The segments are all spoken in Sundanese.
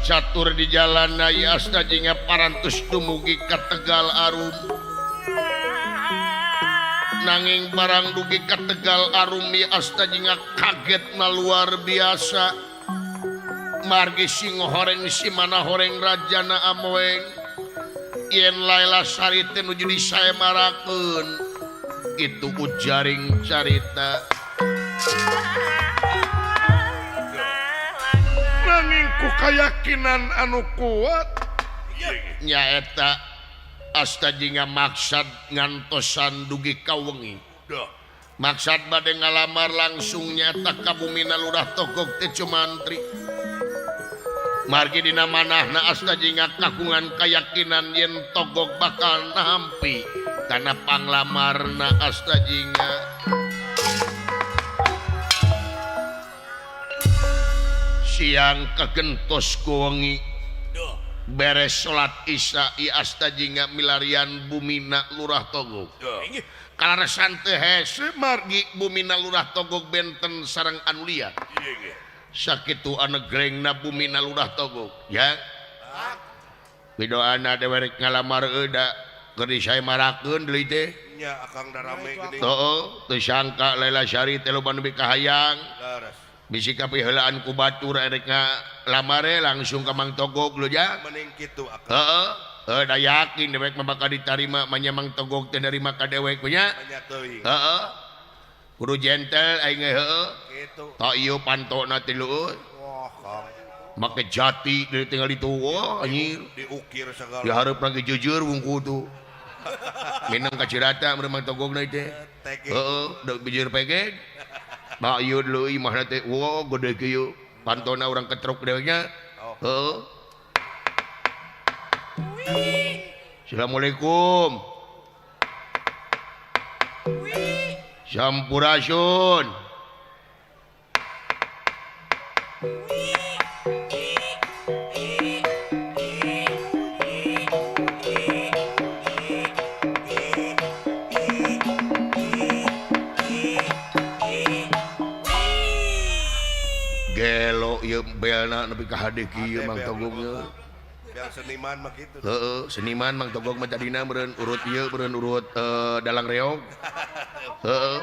Catur di jalan na Asta Jingga parantos dumugi ka Tegal Arum. Nanging barang dugi ka Tegal Arum Asta Jingga kaget na luar biasa. Margi singohoreng si mana horeng rajana amoeng yen Laila Sari teh nuju disaemarakeun. Itu ujaring carita. Nanging ku kayakinan anu kuat nyaeta Asta Jingga maksad ngantosan dugi ka wengi. Maksad bade ngalamar langsung nyata ka bumina Lurah Togog teh Cumantri. Margi dina manahna Asta Jingga kagungan kayakinan yen Togog bakal nampi kana panglamarna Asta Jingga. Siang kagentos ku wengi beres salat Isya I Asta Jingga milarian bumina Lurah Togog. Kalaresan teu hese margi bumina Lurah Togog benten sareng anu liar. Sakitu anegrengna bumina Lurah Togog ya. Pidoana dewek ngalamar euda keur disaemarakeun deui teh. Nya akang da rame geuning. Heueuh, teu sangka Laila Sari teh loba nu kahayang. Bisi kapiheulaan ku batur erek ngalamare langsung ka Mang Togog lho ja. Mending kitu akang. Heeh, heuh da yakin dewek mah bakal ditarima manya Mang Togog teh narima ka dewek nya. Nya teuing. Heeh. Kudu gentle aing ge heueuh. Kitu. Ta ieu pantona teh leueut. Wah, Kang. Make jati deui tinggal ditu wah anjir. Diukir segala. Dihareup lagi jujur wungku tuh. Minang ka Cirata mun Mang Togogna teh. Heeh, da bijir pegeg. Ba ieu deui imahna teh wah gede kieu. Pantona urang ketrok deweknya. Heeh. Assalamualaikum. Sampurasun. Gelo ieu belna nepi ka hade kieu Mang Togog ieu. Bel seniman mah kitu. Heeh, seniman Mang Togog mah tadina meureun urut ieu meureun urut dalang reog. Heeh.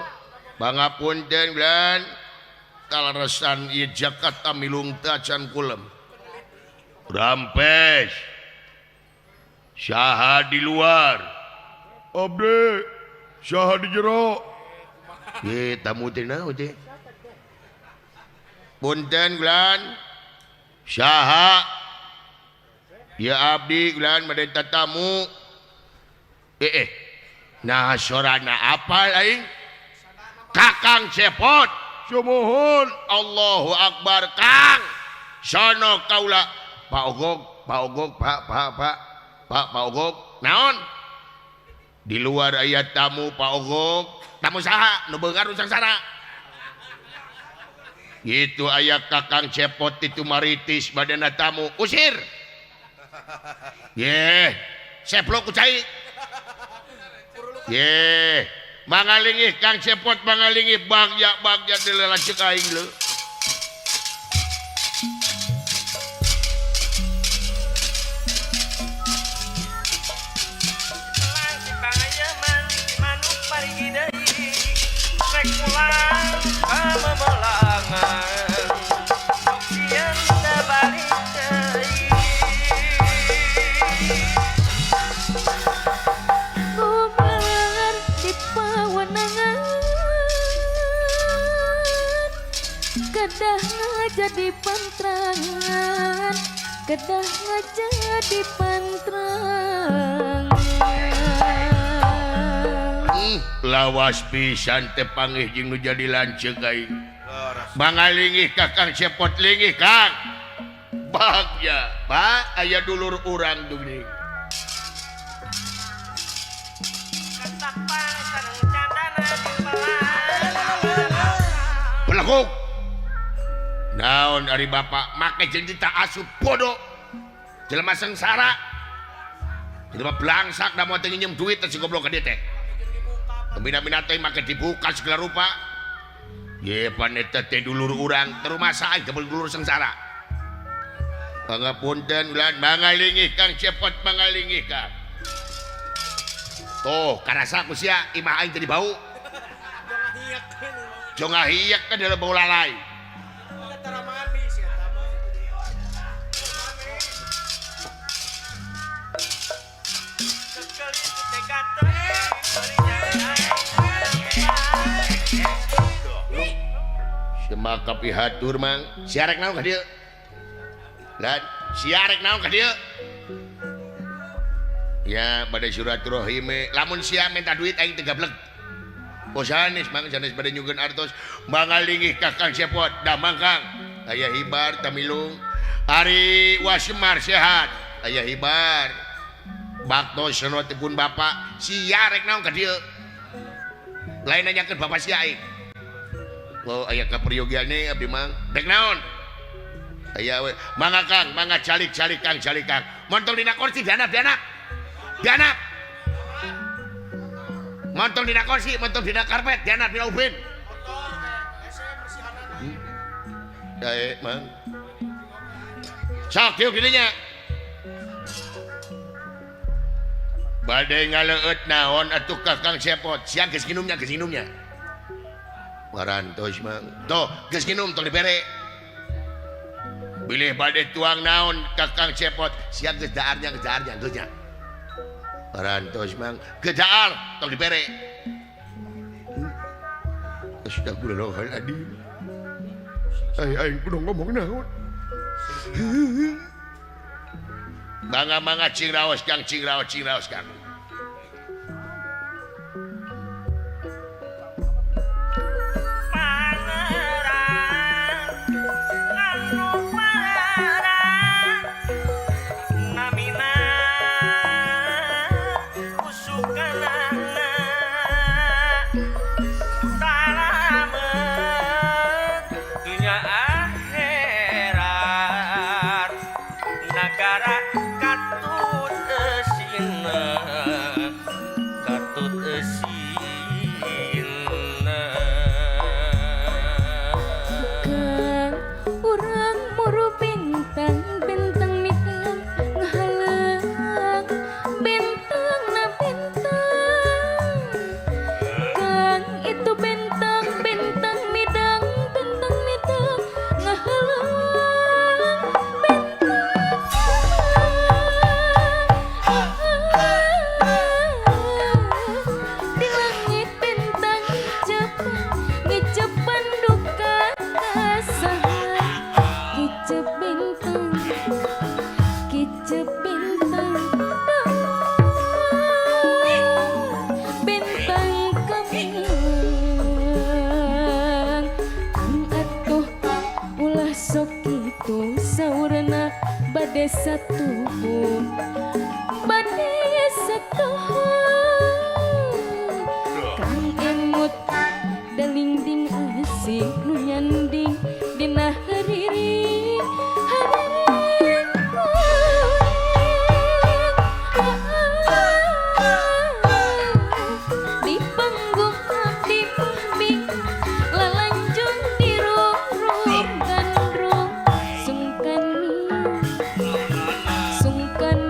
Pangapunten Glan. Kaleresan ieu Jakarta milung teu acan kulem. Rampes. Saha di luar? Abdi. Saha di jero? Ye tamu teh naon teh? Punten Glan. Saha? Ya abdi Glan bade tatamu. Nah sorana apal aing? Kakang Cepot. Sumuhun. Allahu Akbar Kang. Sono kaula. Pak Ogog, Pak Ogog, Pak Pak Pak. Pak Pak Ogog. Naon? Di luar aya tamu Pak Ogog. Tamu saha? Nu beungar nu sangsara. Gitu aya Kakang Cepot itu maritis badana tamu. Usir. Ye, seplok ku cai. Ye, mangalingih Kang Cepot mangalingih bagja-bagja dilelanceuk aing leu. Kedah ngajadi pantrangan, kedah ngajadi pantrangan. Lawas pisan teh panggih jeung nu jadi lanceuk aing. Mangalingih Kakang Cepot lingih Kang. Bagja, Pak, aya dulur urang deui. Pelekuk. Naon ari bapak make jeung tak asup bodoh. Jelema sengsara. Jelema blangsak da moal teu nginjem duit teh si goblok ka dieu teh. Pembina-bina teh make dibuka segala rupa. Ye pan eta teh dulur urang terumasa aing dulur sengsara. Pangapunten ulan mangalingih Kang Cepot mangalingih Kang. Tuh karasa ku sia imah aing teh bau. Jong ngahiek kan dalam bau lalai. Semaka pihatur mang sia rek naon ka dieu? Lan sia rek naon ka dieu? Ya bade silaturahim lamun sia minta duit aing teu gableg. Oh sanes mang sanes bade nyugeun artos mangalingih ka Kang Cepot damang Kang. Aya hibar tamilung. Ari Wasemar sehat. Aya hibar. Bakto senotipun bapak sia rek naon ka dieu? Lain nanyakeun bapak sia aing. Oh aya kaperyogiane abdi mang. Rek naon? Aya we. Mangga Kang, mangga calik-calik Kang, calik Kang. Montong dina kursi dianap dianap. Dianap. Montong dina kursi, montong dina karpet, dianap dina ubin. Dae mang. Sok diuk dinya. Bade ngaleueut naon atuh ka Kang Cepot. Sia geus nginumnya, geus nginumnya. Parantos mang. Tuh, geus nginum tong dibere. Bilih bade tuang naon ka Kang Cepot. Sia geus daharnya, geus daharnya, geus nya. Parantos mang. Geus dahar tong dibere. Astagfirullahaladzim. Ai aing kudu ngomong naon. Mangga-mangga cing raos Kang, cing raos, cing raos Kang. Sungkan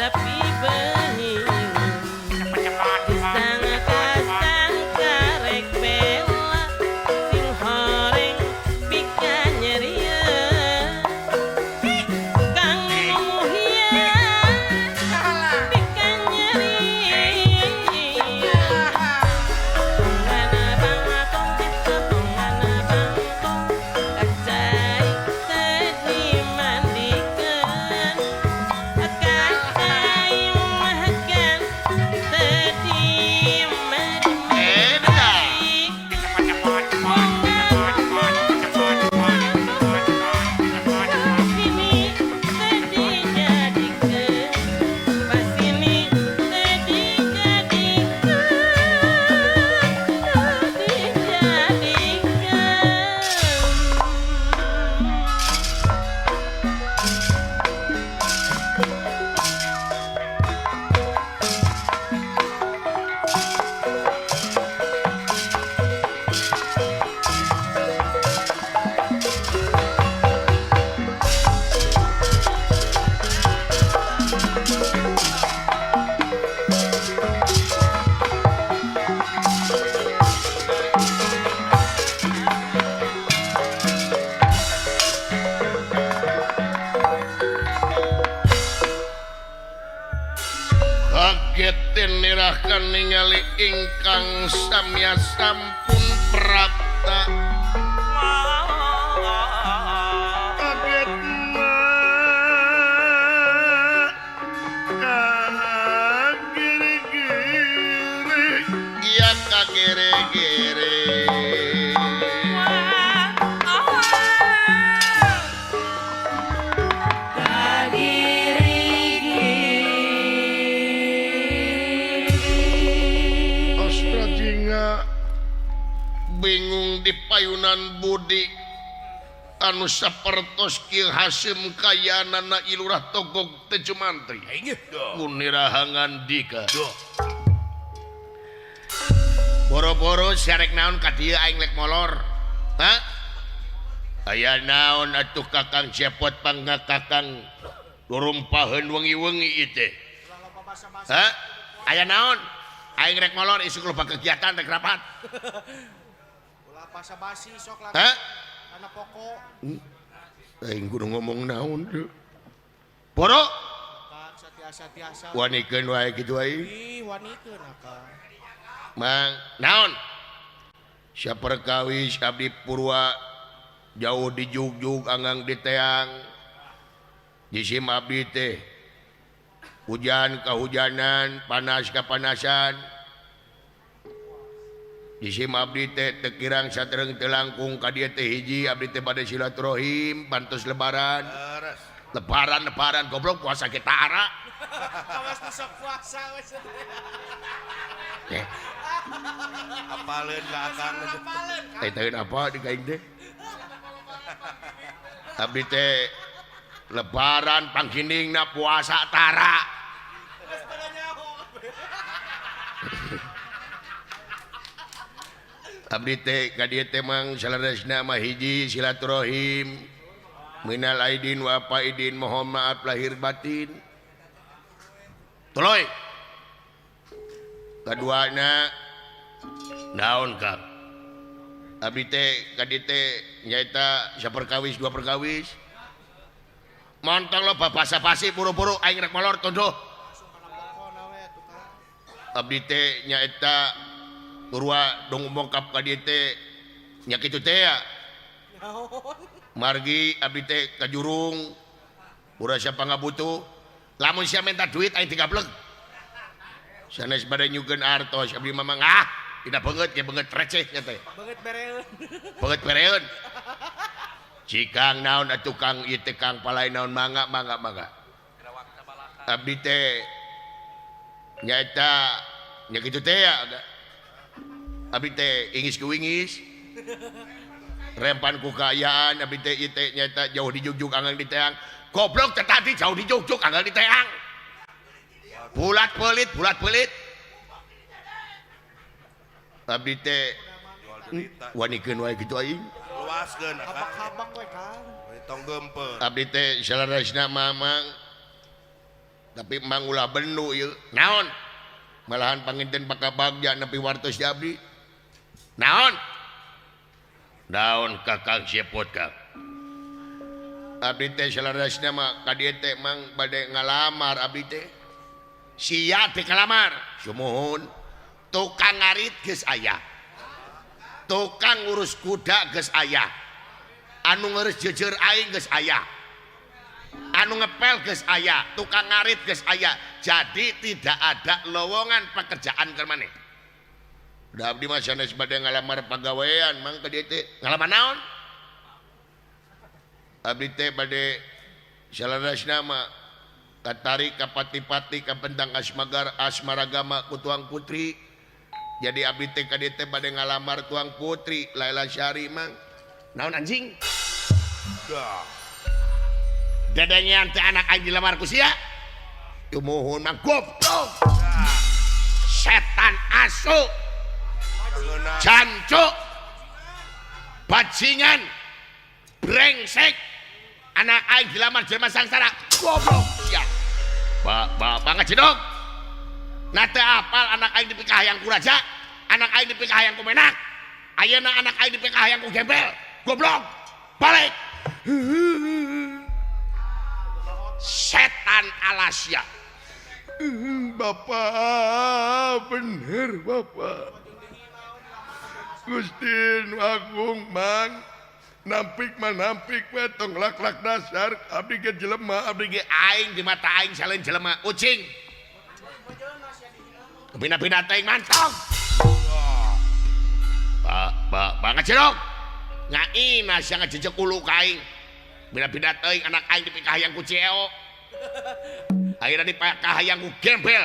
Tapi bingung Disangka-sangka rek bela Sing horeng pika nyerieun Kang ngumuhian pika nyerieun Tongana bang tong eta tongana bang tong Kacai teu dimandikeun Kacai makan teu Eta. dimandikeun Pasini teu dijadikeun Pasini teu dijadikeun Teu dijadikeun. Kaget nirahkan ningali ingkang samya sampun prapta. Kaget mah kagiri-giri. Iya kagere-gere. Astra Jingga Bingung di payunan budi anu sapertos Ki Hasim kayanana Lurah Togog teu cumantri. Kunirahangan dika. Boro-boro sarek naon ka dieu aing lek molor. Hah? Aya naon atuh Kakang Cepot pangga Kakang durumpaheun wengi-wengi ieu teh. Hah? Aya naon? Aing rek molor isuk loba kegiatan rek rapat. Ulah basa-basi sok lah. Hah? Karena pokok Aing kudu ngomong naon teu. Boro kan satiasa-tiasa. wanikeun wae kitu aing. Ih, wanikeun akang. Mang naon? Saperkawis abdi purwa jauh di jugjug anggang di teang. Jisim abdi teh hujan kahujanan, panas kapanasan. Jisim abdi teh teu kirang satereng teu langkung ka dieu teh hiji abdi teh bade silaturahim bantos lebaran. Lebaran-lebaran goblok puasa kita ara. Awas nu sok puasa we. Eh, Apaleun ka akang. Apaleun. eh teuing apa di kaing teh? Abdi teh lebaran pangginingna puasa tara. Geus pada nyaho. Abdi teh ka dieu teh mang saleresna mah hiji silaturahim. Minal aidin wa faidin, mohon maaf lahir batin. Tuluy. Kaduana naon Kang? Abdi teh ka dieu teh nyaeta saperkawis dua perkawis. Montong loba basa-basi buru-buru aing rek molor tunduh. Langsung kana pokona we atuh Kang. Abdi teh nyaeta purwa dong bongkap ka dieu teh nya kitu teh ya. Naon? Margi abdi teh ka jurung pura siapa ngabutuh lamun sia minta duit aing digablek. Sanes bade nyukeun artos abdi mah mah ah dina beungeut ge beungeut receh nya teh. Beungeut bereun. Beungeut bereun. Cikang naon atuh Kang ieu teh Kang palai naon mangga mangga mangga. Abdi teh nyaeta nya kitu teh ya. Abdi teh ingis ku ingis. Rempan ku kaayaan abdi teh ieu teh nyaeta jauh di jugjug anggang di teang. Goblok teh tadi jauh di jugjug anggang di teang. Bulat pelit, bulat pelit. Abdi teh wanikeun wae kitu aing. Luaskeun akang. Habak-habak we Kang. Tong geumpeur. Abdi teh saleresna mamang Tapi mang ulah bendu ieu. Naon? Malahan panginten bakal bagja nepi wartos abdi. Naon? Naon Kakang Sepot Kang? Abdi teh salarasna mah ka dieu teh mang bade ngalamar abdi teh. Sia teh kalamar. Sumuhun. Tukang ngarit geus aya. Tukang ngurus kuda geus aya. Anu ngurus jeujeur aing geus aya. Anu ngepel geus aya, tukang ngarit geus aya. Jadi tidak ada lowongan pekerjaan keur maneh. Da abdi mah sanes bade ngalamar pagawean mang ka dieu teh. Ngalamar naon? Abdi teh bade salarasna mah katarik ka pati-pati ka bentang asmagar asmaragama ku tuang putri. Jadi abdi teh ka dieu teh bade ngalamar tuang putri Laila Syari mang. Naon anjing? Dah. Dedengean teh anak aing dilamar ku sia. Yumuhun mang goblok. Setan asu. Jancuk. Bajingan. Brengsek. Anak aing dilamar jelema sangsara. Goblok sia. Ba ngajedog. Na teu apal anak aing dipikahayang ku raja, anak aing dipikahayang ku menak. Ayeuna anak aing dipikahayang ku gembel. Goblok. Balik. Setan alasya. Bapak bener Bapak. Gusti nu agung mang nampik mah nampik we tong lak-lak dasar abdi ge jelema abdi ge aing di mata aing saleun jelema ucing. Bina-bina teuing mantong. Ba ba ngajerok. Ngaina sia ngajejek ulu ka aing. Bina-bina teuing anak aing dipikahayang ku ceo. Akhirna dipikahayang ku gembel.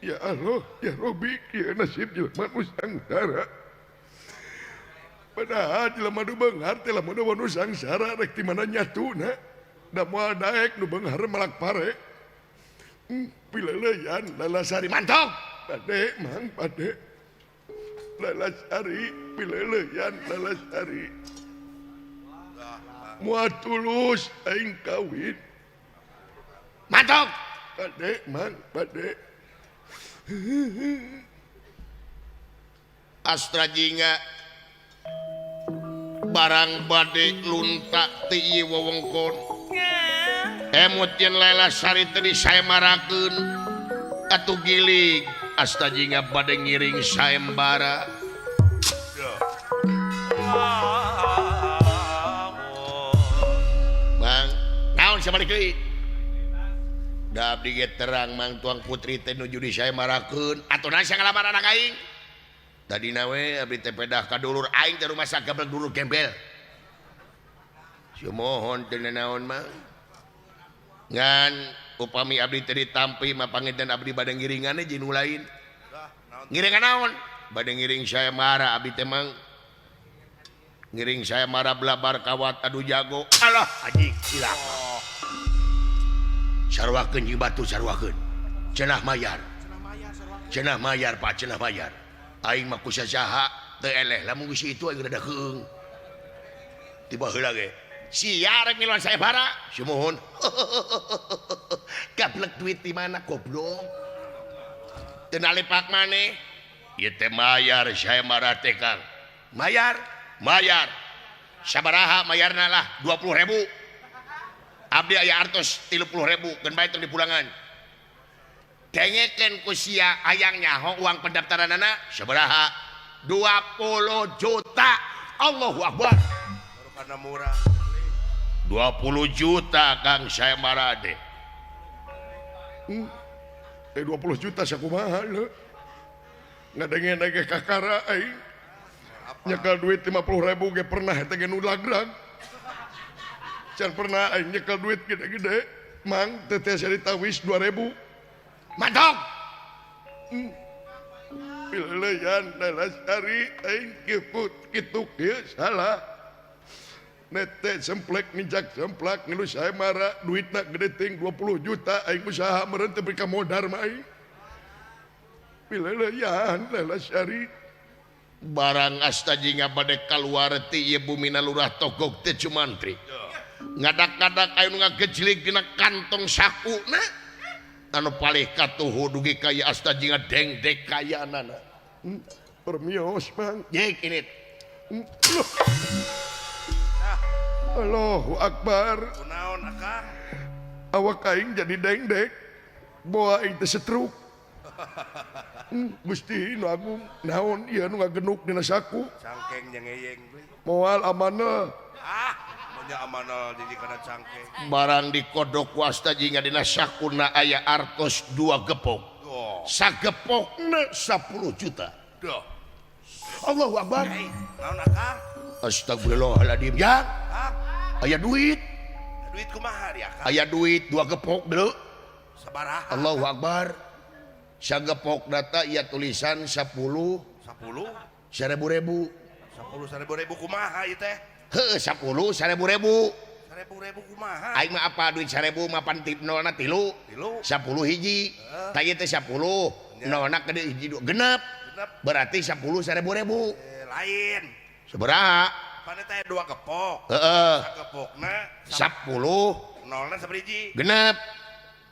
Ya Allah, ya Robi, ya nasib jelema nu sangsara. Padahal jelema nu beunghar teh lamun nu sangsara rek di mana nyatuna. Da moal daek nu beunghar malak pare. Pileuleyan Laila Sari mantong. Bade mang bade. Laila Sari pileuleyan Laila Sari. Moal tulus aing kawin. Mantong. Bade mang bade. Astra Jingga barang bade lunta ti ieu wewengkon. Emut yen Laila Sari teh disaemarakeun atuh gilig Asta Jingga bade ngiring saembara. Mang, naon sabalik deui? Da abdi ge terang mang tuang putri teh nuju disaemarakeun atuh naon sia ngalamar anak aing? Tadina we abdi teh pedah ka dulur aing teh rumasa gablek dulur gembel. Sumohon teu naon mang. Ngan upami abdi teh ditampi mah panginten abdi bade ngiringan jeung nu lain. Ngiringan naon? Bade ngiring saembara abdi teh mang. Ngiring saembara belabar kawat adu jago. Alah anjing cilaka. Sarwakeun jeung batu sarwakeun. Cenah mayar. Cenah mayar Pak, cenah mayar. Aing mah ku sasaha teu eleh lamun geus itu aing rada keung. Tiba heula ge. Sia rek miluan saembara. Sumuhun. Gablek duit di mana goblok. Teu nalepak maneh. Ieu teh mayar saembara teh Kang. Mayar, mayar. Sabaraha mayarna lah 20.000. Abdi aya artos 30.000 keun bae tong dipulangan. Dengekeun ku sia hayang nyaho uang pendaftaranana sabaraha? 20 juta. Allahu Akbar. Baru karena murah. 20 juta Kang saembara teh. 20 juta sakumaha leuh. Ngadengen ge kakara aing. Nyekel duit 50.000 ge pernah eta ge nu lagrag. Can pernah aing nyekel duit gede-gede. Mang teh teh ditawis 2.000. Mantong. Pileuleyan Laila Sari aing kitu kieu salah. Nete semplek nginjak semplak ngeluh saya marah duitna gede ting 20 juta aing usaha meureun teu ka modar mah aing. Pileuleyan Laila Sari barang Asta Jingga bade kaluar ti ieu bumina lurah Togog teh Cumantri. Ngadak-ngadak aya nu ngagejlig dina kantong sakuna. Anu palih katuhu dugi ka ieu asta jinga dengdek kayaanana. Permios Mang. Jek ini. Loh. Allahu Akbar. Kunaon akang? Awak aing jadi dengdek. Boa aing teh setruk. Gusti nu agung naon ieu nu ngagenuk dina saku. Cangkeng jeung ngeyeng. Moal amanah. Ah, nya amanah jadi kana cangkeng. Barang dikodok ku asta jinga dina sakuna aya artos 2 gepok. Oh. Sagepokna 10 juta. Duh. Allahu Akbar. Hey, naon akang? Astagfirullahaladzim. Ya. Kang. Aya duit. Duit kumaha dia Kang? Aya duit 2 gepok deuleu. Sabaraha? Allahu Akbar. Sagepok data ieu tulisan 10 10 1000 ribu. 10 1000 ribu kumaha ieu teh? Heuh, 10 1000 ribu. 1000 ribu kumaha? Aing mah apa duit 1000 mah pan nolna 3. 3. 10 hiji. Tah ieu teh 10 nolna gede hiji dua genep. Genep. Berarti 10 1000 ribu. Lain. Sabaraha? Pan eta 2 gepok. Heeh. Sagepokna 10 nolna sabaraha? Genep.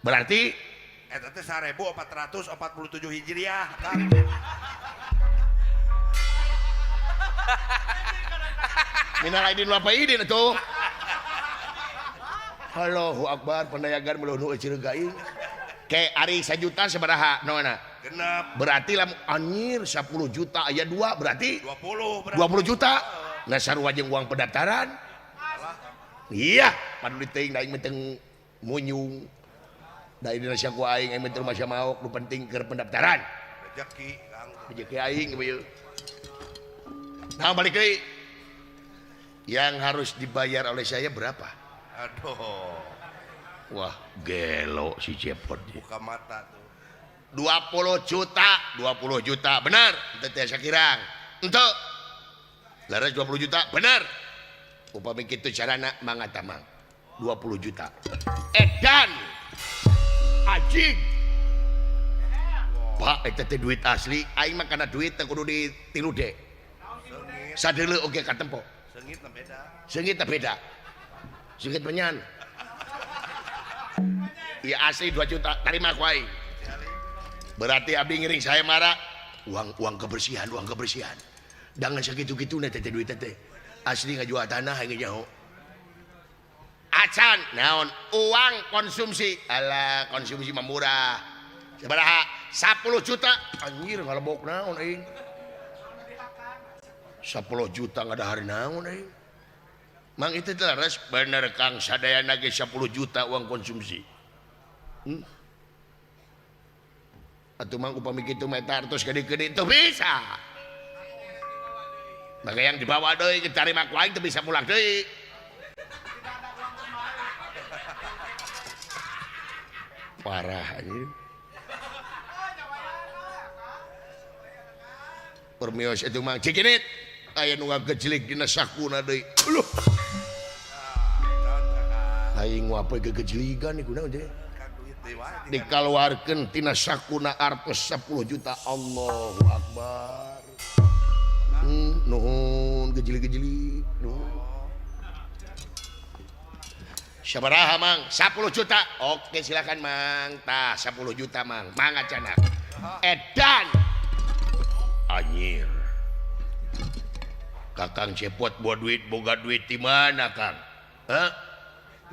Berarti eta teh 1447 Hijriah, Kang. Minal aidin wal faidin atuh. Allahu Akbar, pendayagan meuleuh nu ceureug aing. Ke ari 1 juta sabaraha nolna? Genep. Berarti lamun anjir 10 juta aya 2 berarti 20 berarti. 20 juta. Nah sarua jeung uang pendaftaran. Iya, paduli teuing da aing mah teu munyung. Da Indonesia ku aing aing mah teu rumasa maok nu penting keur pendaftaran. Rezeki, Kang. Rezeki aing ieu. Nah, balik deui. Yang harus dibayar oleh saya berapa? Aduh. Wah, gelo si Cepot. Buka mata tuh. 20 juta, 20 juta, benar. Ente teh sakirang. Ente. Laras 20 juta, benar. Upami kitu carana mangga tamang. 20 juta. Edan. Anjing. Pak, eta teh duit asli, aing mah kana duit teh kudu di 3D. Sadeuleu oge katempo. Seungit na beda. Seungit na beda. Seungit menyan. Iya asli 2 juta, tarima ku aing. Berarti abdi ngiring saya marah. Uang, uang kebersihan, uang kebersihan. Jangan segitu-gitu teh teh duit teh. Asli ngajual tanah aing nyaho. Acan naon uang konsumsi. Alah konsumsi mah murah. Sabaraha? 10 juta. Anjir ngalebok naon aing. 10 juta ngadahar naon aing. Mang itu teh leres bener Kang sadayana ge 10 juta uang konsumsi. Atuh mang upami kitu mah eta artos gede-gede teu bisa. Maka yang dibawa deui ditarima ku aing teu bisa pulang deui. Parah anjir. Permios itu mang cikinit aya nu ngagejlik dina sakuna deui. Loh. Aing wae gegejligan ieu kunaon teh? Dikaluarkeun tina sakuna artos 10 juta. Allahu Akbar. Nuhun gejlik-gejlik. Nuhun. Sabaraha Mang? 10 juta. Oke silakan Mang. Tah 10 juta Mang. Mangga canak. Edan. Anjir. Kakang Cepot bawa duit, boga duit di mana Kang? Hah?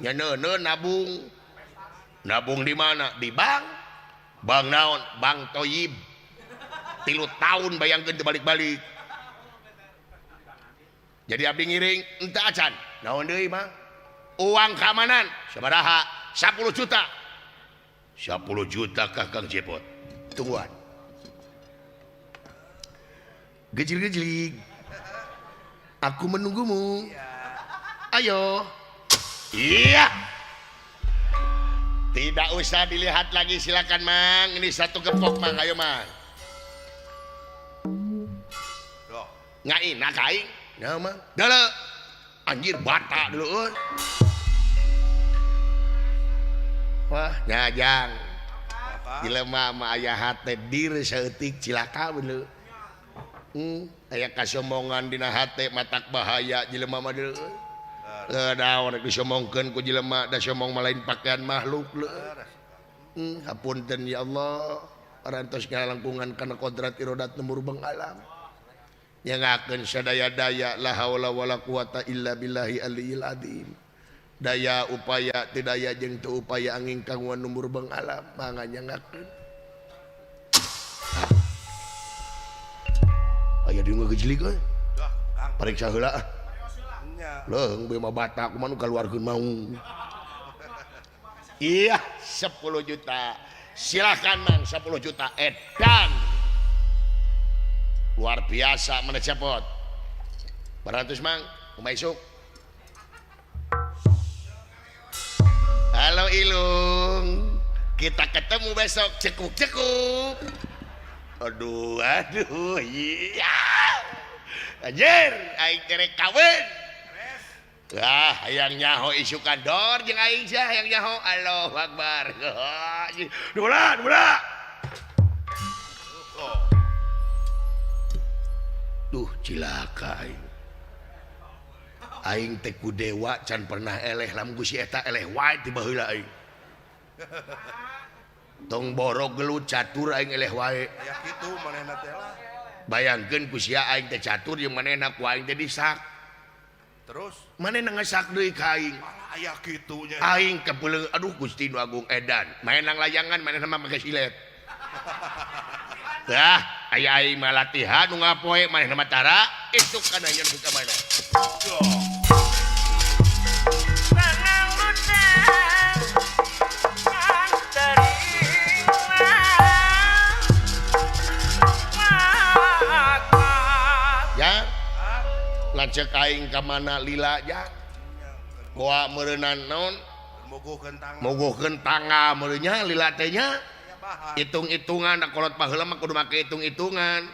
Nya neuneu nabung. Nabung di mana? Di bank. Bank naon? Bank Toyib. 3 tahun bayangkeun teu balik-balik. Jadi abdi ngiring ente acan. Naon deui Mang? Uang keamanan sabaraha? 10 juta. 10 juta Kakang Cepot. Tungguan. Gejil-gejlik. Aku menunggumu. Ayo. Iya. Tidak usah dilihat lagi, silakan Mang. Ini satu gepok Mang, ayo Mang. Ngain, nak aing. Nah Mang. Dale. Anjir bata dulu. Wah, nyajang. Jelema mah aya hate dir saeutik cilaka beuleu. Aya kasombongan dina hate matak bahaya jelema mah deuleu. Naon rek disomongkeun ku jelema da somong mah lain pakaian makhluk leuh. Hapunten ya Allah parantos ngalangkungan kana kodrat irodat nu murbeng alam. Nyangakeun sadaya-daya la haula wala quwata illa billahi aliyil azim. Daya upaya teu daya jeung teu upaya angin kangguan nu murbeng alam mangga nyangakeun. Aya di ngagejlig euy. Pariksa heula ah. Leung beu mah bata kumaha nu kaluarkeun mau. Iya, 10 juta. Silakan Mang, 10 juta edan. Luar biasa mana cepot. Beratus Mang, kumaha isuk. Halo Ilung. Kita ketemu besok cekuk-cekuk. Aduh, aduh, iya. Anjir, aing kerek kawin. Ah, hayang nyaho isukan dor jeung aing sia hayang nyaho. Allahu Akbar. Dua dua. Duh, cilaka aing. Aing teh ku dewa can pernah eleh lamun ku si eta eleh wae ti baheula aing. Tong borok gelut catur aing eleh wae. Aya kitu manehna teh lah. Bayangkeun ku sia aing teh catur jeung manehna ku aing teh disak. Terus manehna ngasak deui ka aing. Aya kitu nya. Aing kepeuleung aduh Gusti nu Agung edan. Maenang layangan manehna mah make silet. Tah, aya aing mah latihan nu ngapoe manehna mah tara itu kana nyen ka mana. Ya, lanceuk aing ka mana lila ya. Goa meureunnan naon? Mogohkeun tangga meureunnya lila teh nya. Hitung-hitungan da kolot baheula mah kudu make hitung-hitungan.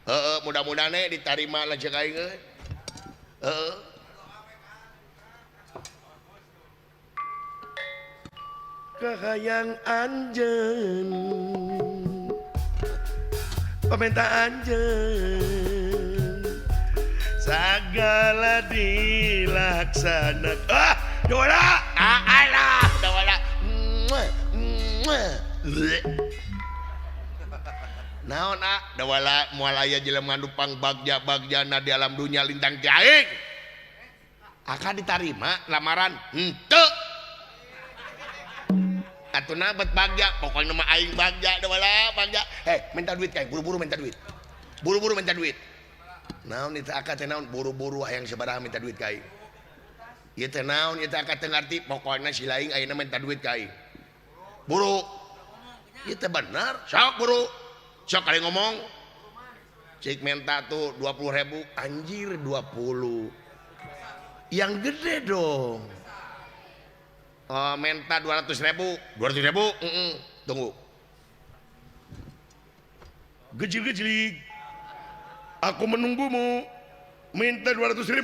Heeh, mudah-mudahan ditarima lanceuk aing euy. Heeh. Kahayang anjeun. Pamenta anjeun. Sagala dilaksanakan. Ah, dawala. Ah, alah, dawala. Naon ah, dawala moal aya jelema nu pangbagja-bagjana di alam dunya lintang ti aing. Akan ditarima lamaran henteu. Atuna bet bagja, pokoknya mah aing bagja dawala bagja. Heh, minta duit kae, buru-buru minta duit. Buru-buru minta duit. Naon itu akad teh naon buru-buru hayang sabaraha minta duit ka aing. Ieu teh naon ieu teh akad teh ngarti pokokna si laing ayeuna minta duit ka aing. Buru. Ieu teh bener, sok buru. Sok kali ngomong. Cik minta tuh 20.000, anjir 20. Yang gede dong. Oh, minta 200.000, 200.000, tunggu. Gejil-gejlik. Aku menunggumu. Minta 200.000.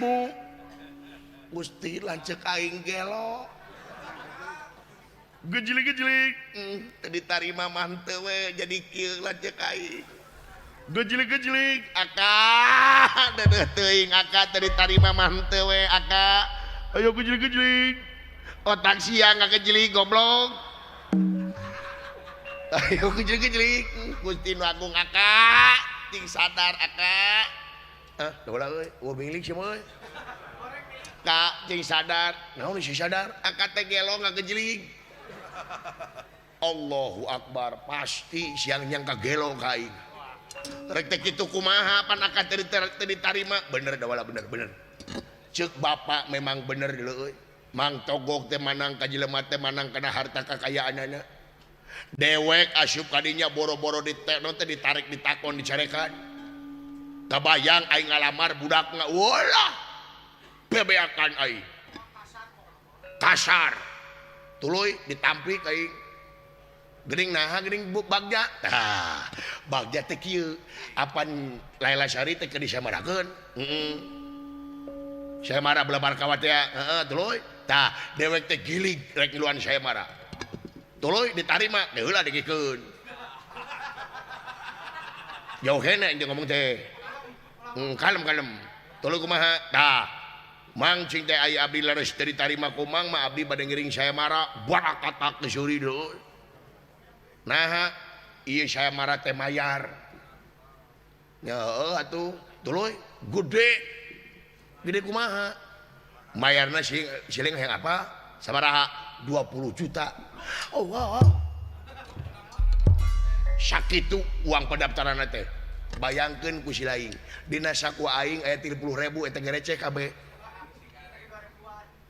Gusti lanceuk aing gelo. Gejlik-gejlik. Teu ditarima mah henteu we jadi kieu lanceuk aing. Gejlik-gejlik. Aka deudeuh teuing aka teu ditarima mah henteu we aka. Ayo gejlik-gejlik. Otak sia ngagejlik goblok. Ayo gejlik-gejlik. Gusti nu Agung aka. Ting sadar aka. Ah, da euy, eueuh milik sia mah euy. Ka cing sadar. Naon si sadar? Aka teh gelo ngagejlig. Allahu Akbar, pasti siang nyangka gelo ka aing. Rek teh kitu kumaha pan aka teh ditarima? Bener dawala bener bener. Ceuk bapak memang bener deuleu euy. Mang Togok teh manang ka jelema teh manang kana harta kakayaanana. Dewek asup kadinya boro-boro ditekno teh ditarik ditakon dicarekan. Kabayang aing ngalamar budakna walah. Bebeakan aing. Kasar. Tuluy ditampik aing. Geuning naha geuning bagja. Tah, bagja teh kieu. Apan Laila Sari teh keur disamarakeun. Heeh. Saya marah belebar kawat ya. Heeh, tuluy. Tah, dewek teh gilig rek ngiluan saya marah. Tuluy ditarima, deui heula dikikeun. Jauh hene jeung ngomong teh. Kalem-kalem. Tuluy kumaha? Tah. Mang cing teh aya abdi leres teu ditarima ku Mang mah abdi bade ngiring saya marah barakatak geus seuri deui. Nah ieu saya marah teh mayar. Nya heueuh atuh tuluy gede. Gede kumaha? Mayarna siling hayang apa? Sabaraha? 20 juta. Oh wow. Sakitu uang pendaftaran teh. Bayangkeun ku si laing. Dina saku aing aya 30.000 eta ge receh kabeh.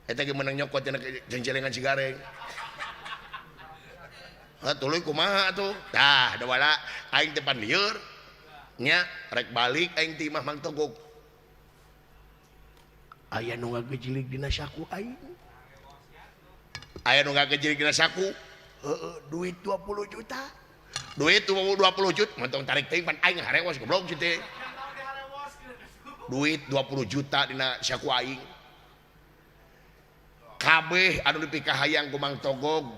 Eta ge meunang nyokot cenah jencelengan sigareng. Ha tuluy kumaha atuh? Tah da wala aing teh pan lieur. Nya rek balik aing ti imah Mang Togog. Aya nu ngagejilig dina saku aing. Aya nu ngagejilig dina saku. Heueuh duit 20 juta. Duit 20 juta mantong tarik teuing pan aing harewos goblok si teh. Duit 20 juta dina saku aing. Kabeh anu dipikahayang ku Mang Togog,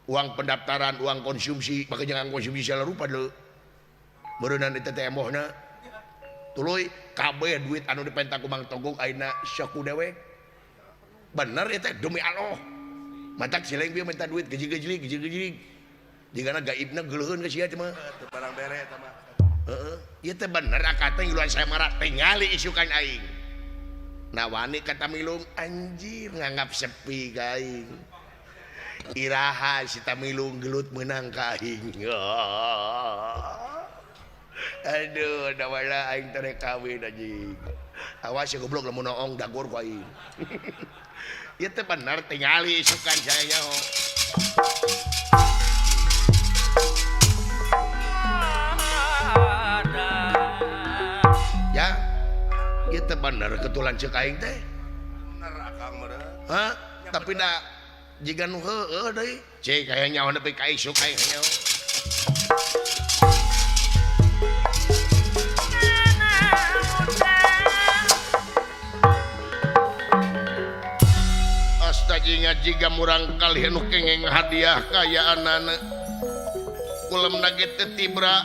uang pendaftaran, uang konsumsi, maka jangan konsumsi segala rupa deui. Meureunnan eta teh emohna. Tuluy kabeh duit anu dipenta ku Mang Togog ayeuna saku dewek. Bener eta demi Allah. Matak sileng bieu minta duit geji-gejilig geji-gejilig. Jigana gaibna geuleuheun ka sia teh mah. Teu barang bere eta mah. Heeh, ieu teh bener akad teh ngiluan saya marah tingali isukan aing. Nah wani kata Tamilung anjir nganggap sepi ka aing. Iraha si Tamilung gelut meunang ka aing. Aduh, da wala aing teh kawin anjing. Awas ya goblok lamun noong dagor ku aing. Ieu teh bener tingali isukan saya nyaho. Ya, ieu teh bener ketulan ceuk aing teh. Bener akang meureun. Hah? Tapi da jiga nu heueuh deui. Cek aya nyaho nepi ka isuk aing nyaho. Asta jiga murang kali nu kengeng hadiah kayaanana. Kulemna ge teh tibra.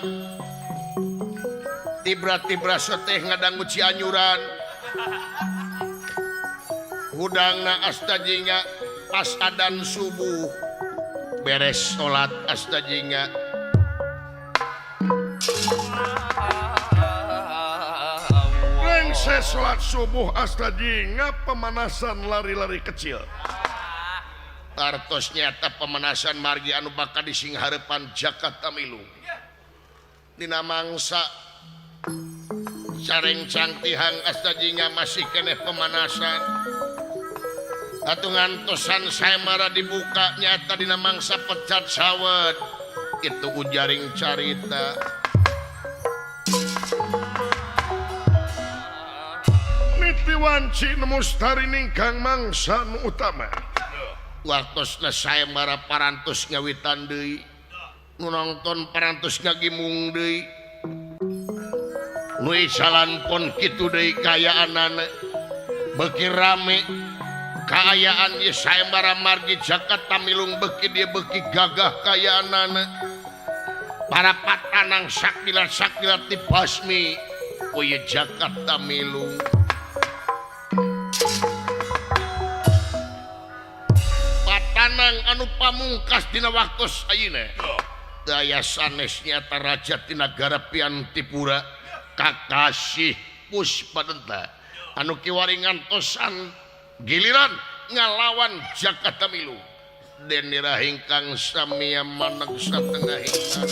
Tibra-tibra soteh ngadangu Cianyuran. Hudangna asta jingga pas adan subuh. Beres salat asta jingga. Rengse salat subuh asta jingga pemanasan lari-lari kecil. Artos nyata pemanasan margi anu bakal disingharepan Jaka Tamilung. Dina mangsa carengcang tihang asta jingga masih keneh pemanasan. Atuh ngantosan sayembara dibuka nyata dina mangsa pecat sawet. Itu ujaring carita. Niti wanci mustari ningkang mangsa nu utama. Waktosna sayembara parantos ngawitan deui. Nu nongton parantos ngagimung deui. Nu isalan pon kitu deui kayaanana. Beuki rame kaayaan ieu sayembara margi Jaka Tamilung beuki dia beuki gagah kayaanana. Para patanang sakila-sakila dibasmi ku ieu Jaka Tamilung. Patanang anu pamungkas dina waktos ayeuna. Daya sanes nyata raja ti nagara Piantipura Kakasih Puspadenta anu kiwari ngantosan giliran ngalawan Jaka Tamilung. Denira ingkang samia maneg satengahing marga.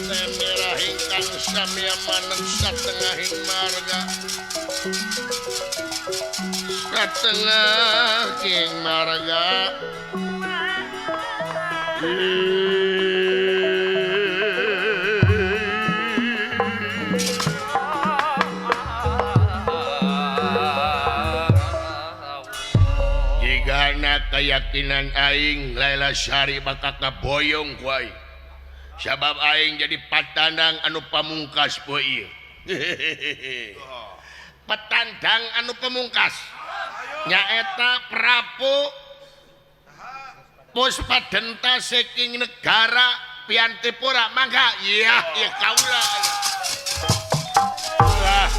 Denira ingkang samia maneg satengahing marga. Satengahing marga. Jigana keyakinan aing Laila Sari bakal kaboyong ku aing. Sabab aing jadi patandang anu pamungkas poe ieu. Petandang anu pamungkas nyaeta Prabu Puspadenta saking negara Piantipura. Mangga iya ieu kaula. Wah.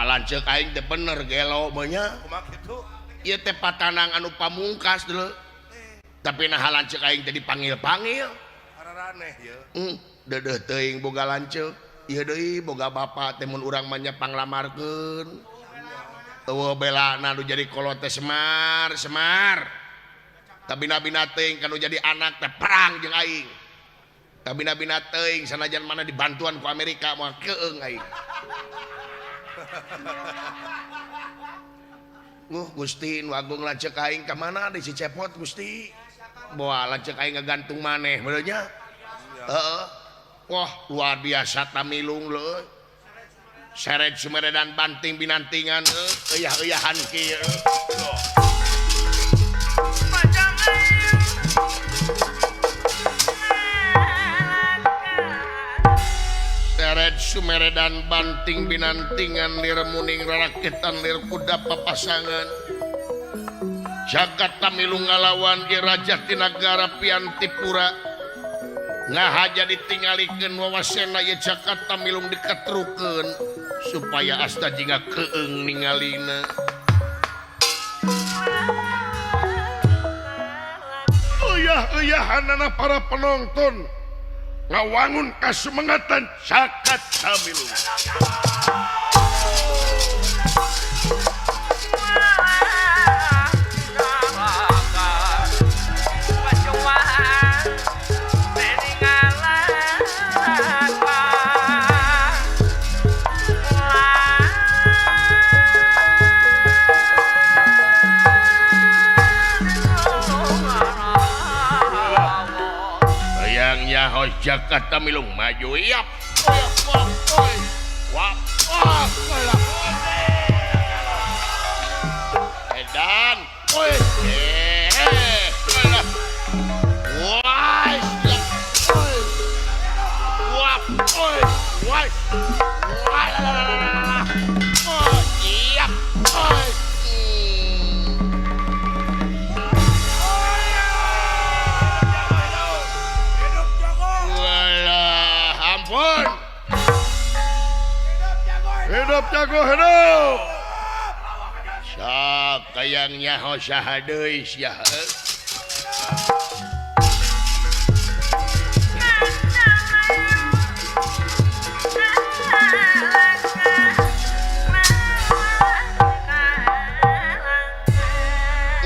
Lanceuk aing teh bener gelo mah nya. Kumaha kitu? Ieu teh patanang anu pamungkas deuleu. Tapi nah lanceuk aing teh dipanggil-panggil. Araraneh ieu. Deudeuh teuing boga lanceuk. Ieu deui boga bapa teh mun urang mah nya panglamarkeun. Eueuh belana nu jadi kolot teh Semar, Semar. Tabina-bina teuing kanu jadi anak teh perang jeung aing. Tabina-bina teuing sanajan mana dibantuan ku Amerika moal keung aing. Gusti nu agung lanceuk aing ka mana deui si Cepot Gusti. Boa lanceuk aing ngagantung maneh bener nya. Heeh. Wah, luar biasa tamilung leuh. Seret sumeredan banting binantingan euy-euyahan kieu. Seret sumeredan banting binantingan lir muning rarakitan lir kuda papasangan. Jagat tamilung ngalawan ieu raja Tinagara Piantipura. Ngahaja ditinggalikeun wawasena ieu Jagat Tamilung diketrukeun supaya asta jingga keung ningalina. Uyah-uyahanana para penonton ngawangun kasumangatan Jagat Tamilung. Jagat Tamilung maju yap. Edan. Hidup jago hidup. Sok kayang nyaho saha deui sia.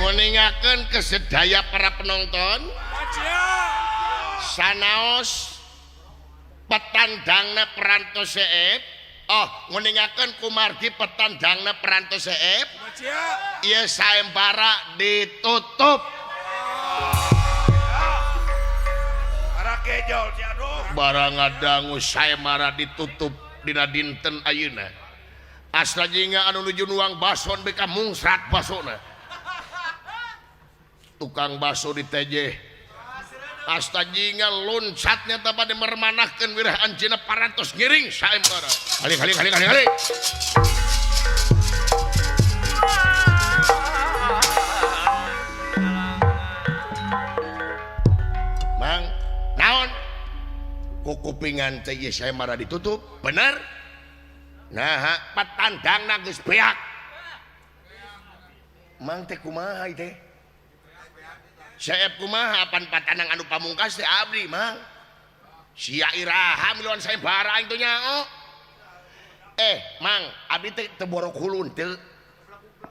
Nguningakeun kesedaya para penonton. Sanaos petandangna perantos seep. Oh, nguningakeun kumargi petandangna perantos seep. Ieu saembara ditutup. Barang ngadangu saembara ditutup dina dinten ayeuna. Asla jingga anu nuju nuang bason beka mungsrat basona. Tukang baso ditejeh. Asta jingga loncatnya tapa dimermanahkeun wirah anjeunna parantos ngiring saembara. Halik halik halik halik halik. Mang, naon? Kukupingan teh ieu saembara ditutup, bener? Nah, patandangna geus beak. Mang teh kumaha ieu teh? Seep kumaha apan patanang anu pamungkas teh abdi mang. Sia iraha miluan saembara aing teh nyaho. Mang, abdi teh teu borok hulun teu.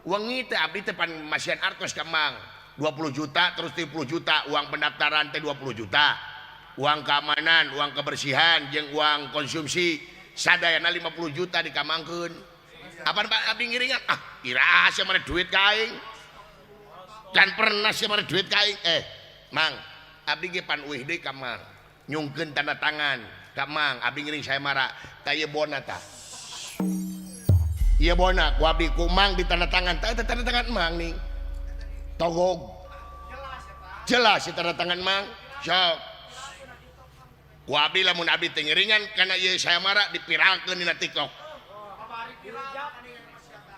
Wengi teh abdi teh pan masihan artos ka mang. 20 juta terus 30 juta uang pendaftaran teh 20 juta. Uang keamanan, uang kebersihan jeung uang konsumsi sadayana 50 juta dikamangkeun. Apan Pak abdi ngiringan? Ah, iraha sia mere duit ka aing. Dan pernah sih mere duit ka aing. Mang, abdi ge pan uih deui ka Mang. Nyungkeun tanda tangan ka Mang, abdi ngiring saembara. Tah ieu bona tah. Ieu bona ku abdi ku Mang di tanda tangan. Tah eta tanda tangan Mang nih. Togog. Jelas si tanda tangan Mang. Sok. Ku abdi lamun abdi teh ngiringan kana ieu saembara dipiralkeun dina TikTok.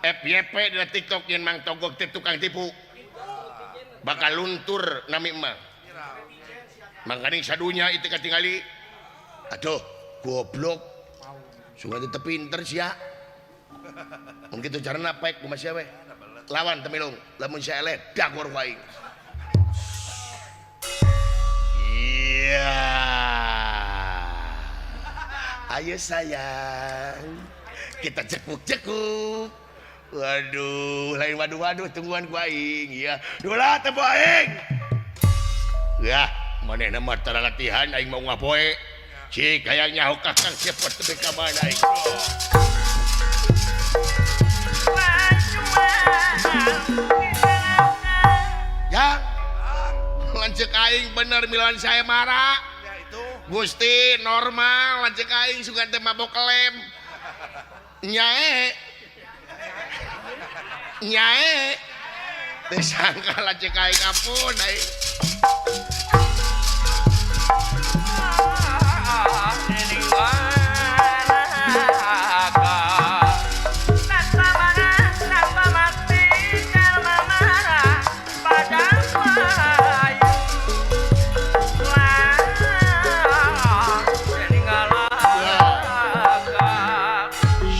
FYP dina TikTok yen Mang Togog teh tukang tipu. Bakal luntur nami emang. Mangkaning sadunya itu katingali. Aduh, goblok. Sungai tetep pinter sia. Mun kitu carana paek kumaha sia we. Lawan temilung, lamun sia eleh dagor ku aing. Iya. Ayo sayang, kita cekuk-cekuk. Waduh, lain waduh-waduh tungguan ku aing. Iya, dulah teh aing. Yah, manehna mah tara latihan aing mau ngapoe. Cik hayang nyaho Kakang Cepot teh ka mana aing. Yang lanceuk aing bener milawan saya marah. Ya itu. Gusti normal lanceuk aing sugan teh mabok lem. Nyae. Nyae. Teu sangka lanceuk aing ampun aing.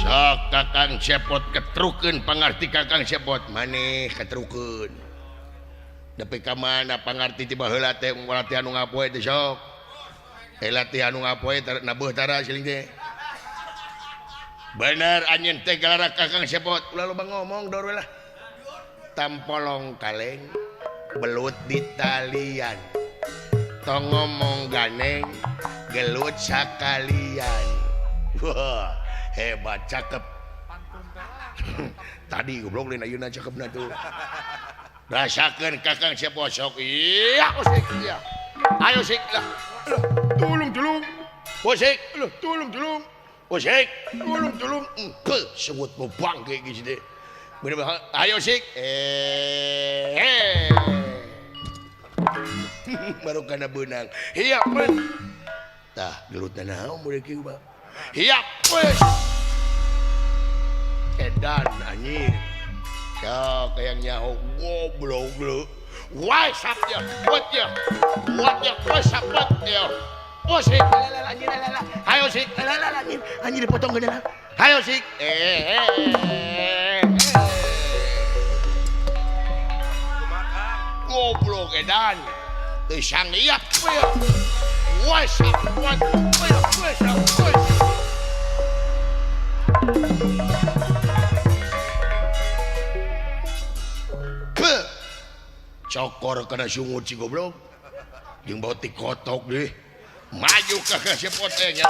Sok Kakang Cepot ketrukeun pangarti Kakang Cepot maneh ketrukeun. Nepi ka mana pangarti ti baheula teh latihan nu ngapoe teh sok. Latihan nu ngapoe nabeuh tara siling teh. Bener anjeun teh galara Kakang Cepot. Ulah loba ngomong dor we lah. Tampolong kaleng belut di talian. Tong ngomong ganeng gelut sakalian. Wah, hebat cakep. Tadi goblok lain ayeuna cakepna tuh. Rasakeun Kakang Cepot sok. Iya, usik iya. Ayo sik lah. Tulung tulung. Usik, Loh, tulung tulung. usik. Tulung tulung. Engke sebut mau bangke geus teh. Bener ayo sik. Baru kana beunang. Hiap men. Tah, gelutna naon mun kieu mah. Hiap wes. Edan anjing. Ya kayak nyaho goblok lu. What's up ya? What ya? What ya? What's up what ya? Usik. Anjir lalah. Hayo sik. Lalah anjir. Anjir dipotong gede lah. Hayo sik. Goblok edan. Teu sangiap we. What's up what? What's up what? Cokor kana sungut si goblok. Jeung bau ti kotok deh. Maju Kakang Cepot teh nya.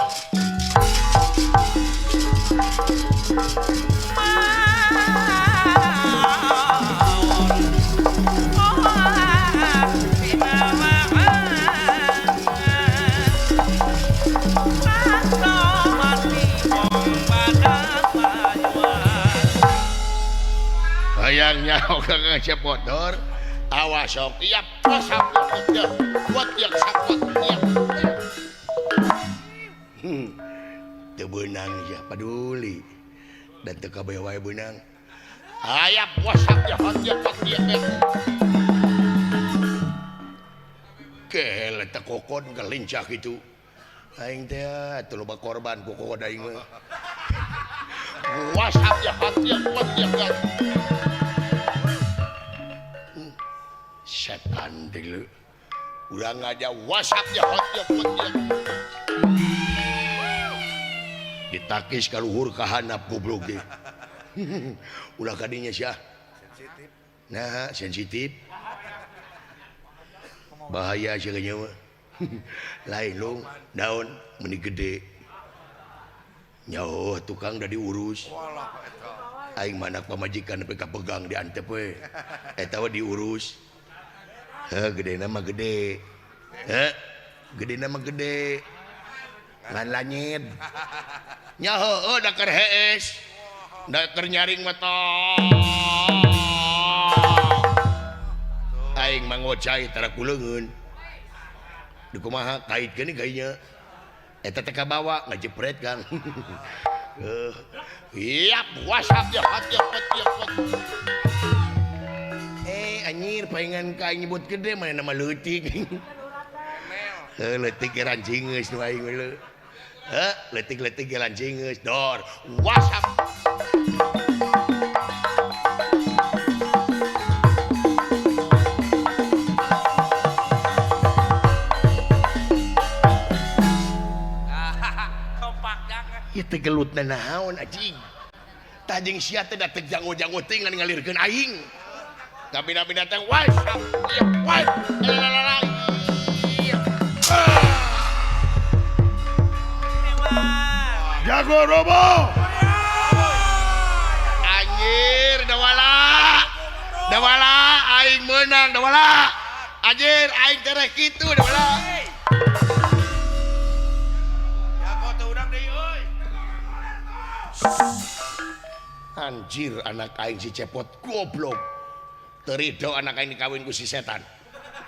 Hayang nyaho Kakang Cepot dor. Awas sok iya pasap ya buat yang sakot ya. Teu beunang ya paduli dan teu kabeh wae beunang. Aya puasa ya ya ya. Kel teh kokon gelincah kitu. Aing teh atuh loba korban ku kokon aing mah. Puasa ya ya buat ya. Setan dulu urang aja WhatsApp ya ya ya. Ditakis ka luhur ka handap goblok ge. Ulah kadinya sia. Sensitif. Nah, sensitif. Bahaya sia nya mah. Lain lung daun meni gede. Nyaho tukang da diurus. Aing mana pamajikan nepi ka pegang diantep we. Eta we diurus. Heh, gede nama gede. Heh, gede nama gede. Ngan lanyid. Nyaho, oh, da keur hees. Da keur nyaring mah tong. Aing mah ngocai tara kuleungeun. Di kumaha kaitkeun gainya. Eta teh kabawa ngajepret Kang. Iap WhatsApp ya ya ya. Anjir palingan ka aing nyebut gede mana nama leutik. Heuh leutik ge rancingeus nu aing we. Heuh leutik-leutik ge rancingeus dor. WhatsApp. Gelut naon anjing. Tah jeung sia teh da teu jago-jago teh ngan ngalirkeun aing. Kabina-bina teh wah wah lalalala. Jago Robo. Anjir dawala. Dawala aing meunang dawala. Anjir aing tereh kitu dawala. Jago teu urang deui euy. Anjir anak aing si Cepot goblok. Teu rido anak aing dikawin ku si setan.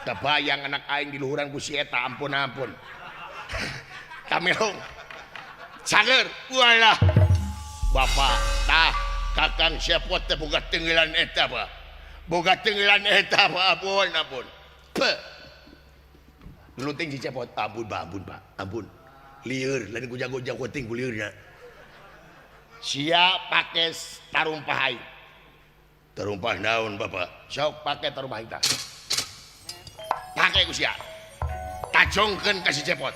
Kebayang anak aing diluhuran ku si eta ampun-ampun. Kamelong. Cager walah. Bapak tah Kakang Cepot teh boga tenggelan eta Pak. Boga tenggelan eta Pak ampun ampun. Pe. Ngeluting si Cepot ampun Pak ampun Pak ampun. Lieur lain ku jago-jago ting ku liurna. Sia pake tarumpah aing. Tarumpah naon Bapak? Sok pake tarumpah aing tah. Pake ku sia. Tajongkeun ka si Cepot.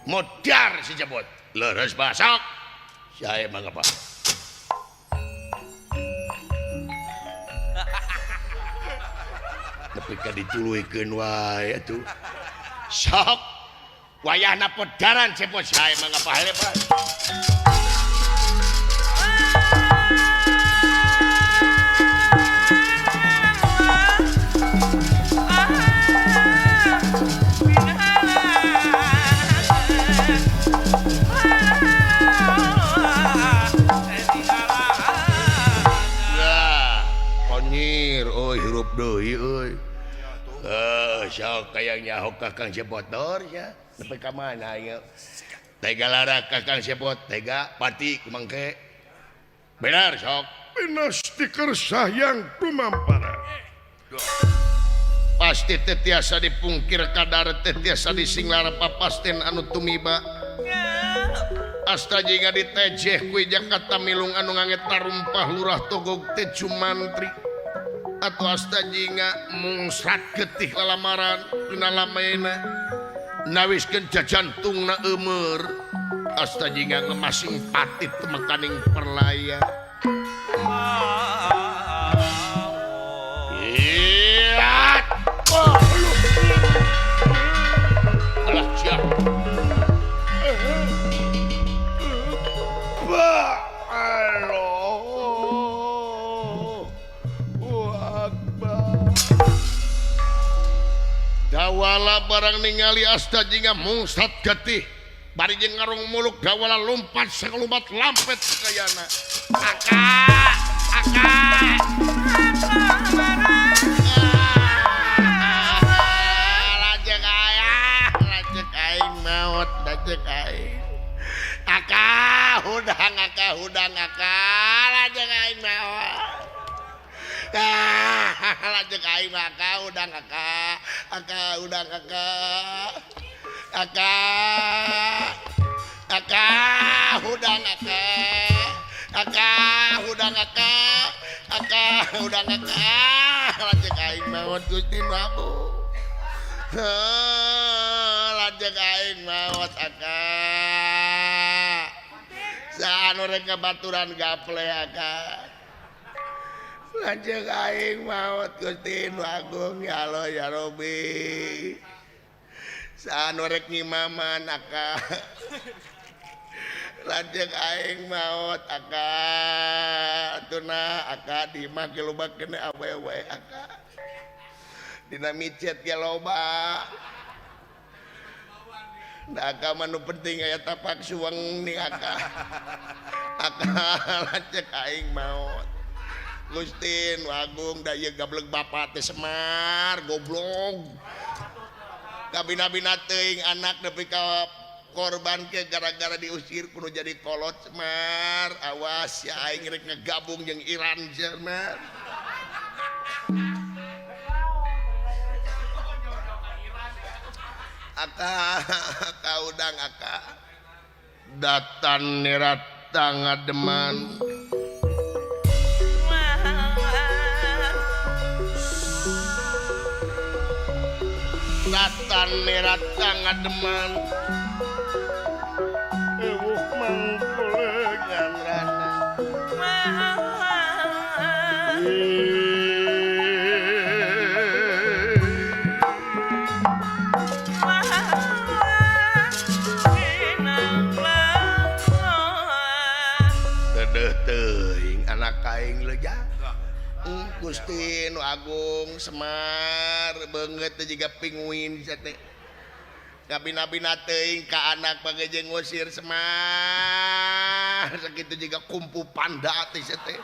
Modar si Cepot. Leres Pak sok. Sia emang apa? Nepi ka dituluykeun wae atuh. Sok. Wayahna podaran Cepot sia emang apa hele Pak. Hirup deui euy. Sok kaya nyaho Kakang Cepot ya. Nepi ka mana ieu? Tega lara Kakang Cepot, tega pati kumangke. Benar sok. Pinasti kersayang tumampara. Pasti teh tiasa dipungkir kadar teh tiasa disinglar papasten anu tumiba. Asta jingga ditejeh ku Jakarta milung anu nganget tarumpah lurah Togog teh Jumantri. Atau asta jingga mungsrat getih lalamaran dina lamaena nawiskeun jajantungna eumeur asta jingga ngemasing patit temekaning perlaya. Iya, oh, alah sia. Dawala barang ningali asta jingga mungsat getih bari jeung ngarung muluk dawala lompat sakalumpat lampet kayana. Aka aka lanceuk aya lanceuk aing maot lanceuk aing. Aka hudang aka hudang aka lanceuk aing maot. Lanceuk aing mah aka udang aka aka udang aka aka aka udang aka aka udang aka aka udang aka lanceuk aing maot Gusti Prabu. Lanceuk aing maot aka saanu rek kabaturan gaple aka. Lanceuk aing maot Gusti Nu Agung ya Allah ya Rabbi. Saanu rek ngimaman aka. Lanceuk aing maot aka. Tuna aka di imah ge loba keneh awewe aka. Dina micet ge loba. Da aka mah nu penting aya tapak suweng ni aka. Aka lanceuk aing maot. Gusti Nu Agung da ieu gablek bapa teh Semar goblok. Kabina-bina teuing anak nepi ka korban ke gara-gara diusir kudu jadi kolot Semar. Awas ya aing rek ngegabung jeung Iran Jerman. Aka aka udang aka. Datan nerata ngademan. Datan nerata ngademan. Ewuh mangkolek Dedeh teuing anak aing leuja. Gusti Nu Agung Semar beungeut teh jiga pinguin sia teh. Kabina-bina teuing ka anak pageje ngusir Semar sakitu jiga kumpu panda teh sia teh.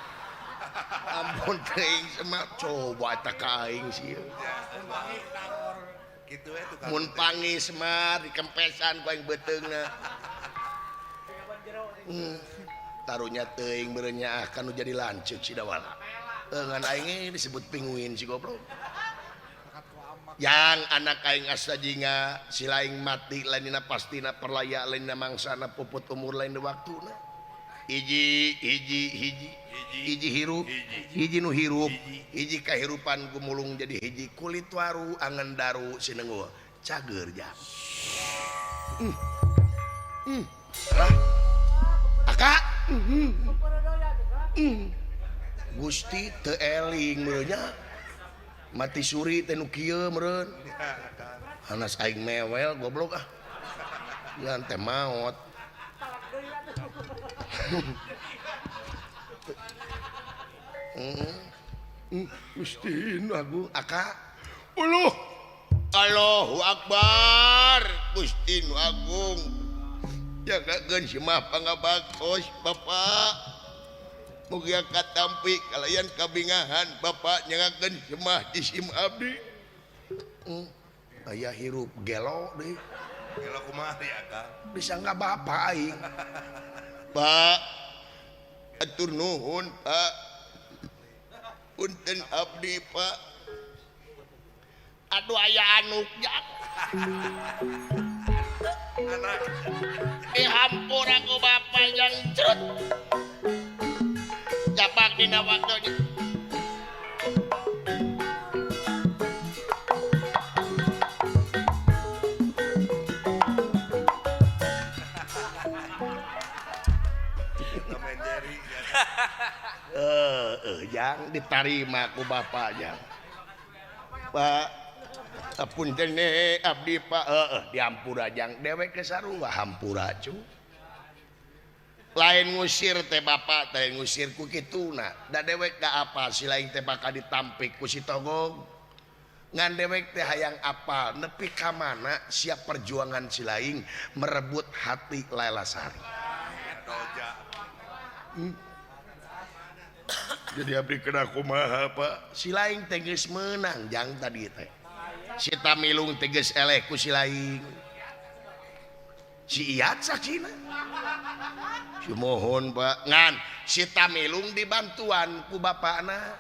Ampun teuing Semar coba eta ka aing sia. Kitu we tukang. Mun pangi Semar dikempesan ku aing beuteungna. Tarunya teuing beureunyaah kanu jadi lanceuk si Dawala. Ngan aing disebut pinguin si goblok. Yang anak aing asa jinga si laing mati lainna pastina perlaya lainna mangsana puput umur lain waktuna. Hiji hiji hiji hiji hirup hiji nu hirup hiji kahirupan gumulung jadi hiji kulit waru angen daru sinenggul cager jang. Aka Gusti teu eling meureun nya mati suri teh nu kieu meureun hanas aing mewel goblok ah ngan teh maot. Gusti Nu Agung aka uluh Allahu Akbar Gusti Nu Agung jagakeun simah pangabaktos Bapak. Mugia katampi kalayan kabingahan Bapak nyangakeun semah jisim abdi. Aya hirup gelo deui. Gelo kumaha ya Kang? Bisa enggak bapak aing. Pak atur nuhun Pak. Punten abdi Pak. Aduh aya anuk jak. Anak. Dihampura ku bapak yang cerut. Capak dina waktunya. Jang ditarima ku bapak jang. Pak apunten abdi Pak dihampura jang dewek ke sarua hampura cu. Lain ngusir teh bapak teh ngusir ku kituna da dewek da apa si lain teh bakal ditampik ku si Togog ngan dewek teh hayang apal nepi ka mana siap perjuangan si lain merebut hati Laila Sari. Jadi abdi kena kumaha Pak si lain teh geus meunang jang tadi teh si Tamilung teh geus eleh ku si lain si Iyat saksina. Sumuhun Pak ngan si Tamilung dibantuan ku bapakna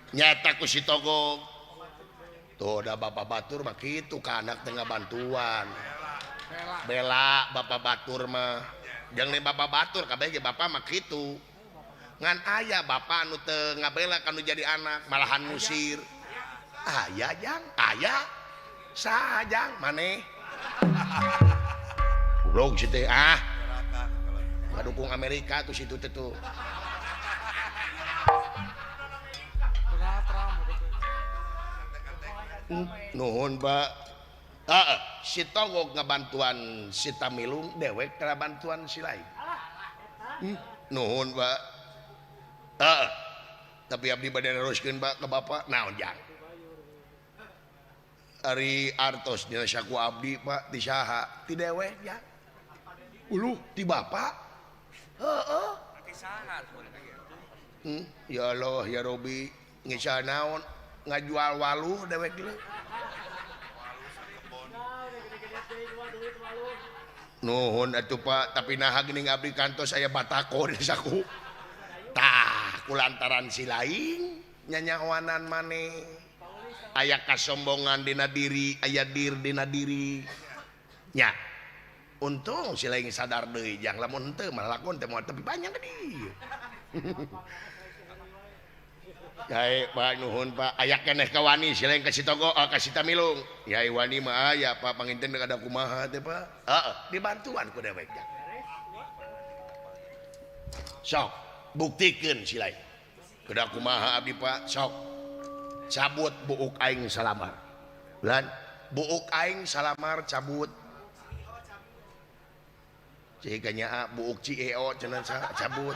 nyata ku si Togog tuh da bapak batur mah kitu ka anak teh ngabantuan bela bapak batur mah jeung ni bapak batur kabeh ge bapak mah kitu ngan aya bapak anu teu ngabela kanu jadi anak malahan ngusir aya jang aya saha jang maneh goblok si teh ah ngadukung Amerika tuh situ teh tuh. Nuhun Pak. Si Togog ngabantuan si Tamilung dewek kana bantuan si lain. Nuhun Pak. Tapi abdi bade neruskeun Pak ke Bapak naon jang. Ari artos dina saku abdi Pak ti saha? Ti dewek jang. Uluh ti Bapak. Heeh. Ya Allah ya Robi ngisah naon ngajual waluh dewek deui. Nuhun atuh Pak, tapi naha geuning abdi kantos aya batako di saku. Tah kulantaran si lain nyanyawanan maneh. Aya kasombongan dina diri, aya dir dina diri. Nya. Untung si lain sadar deui jang lamun henteu mah lakon teh moal tepi panjang ka dieu. Yai Pak nuhun Pak aya keneh ka wani si lain ka si Togo ka si Tamilung. Yai wani mah aya Pak panginten ada kumaha teh Pak. Heeh, dibantuan ku dewek jang. Sok Buktikeun si lain. Kedah kumaha abdi Pak? Sok. Cabut buuk aing salamar. Lan buuk aing salamar cabut. Cik nya buuk CEO cenah cabut.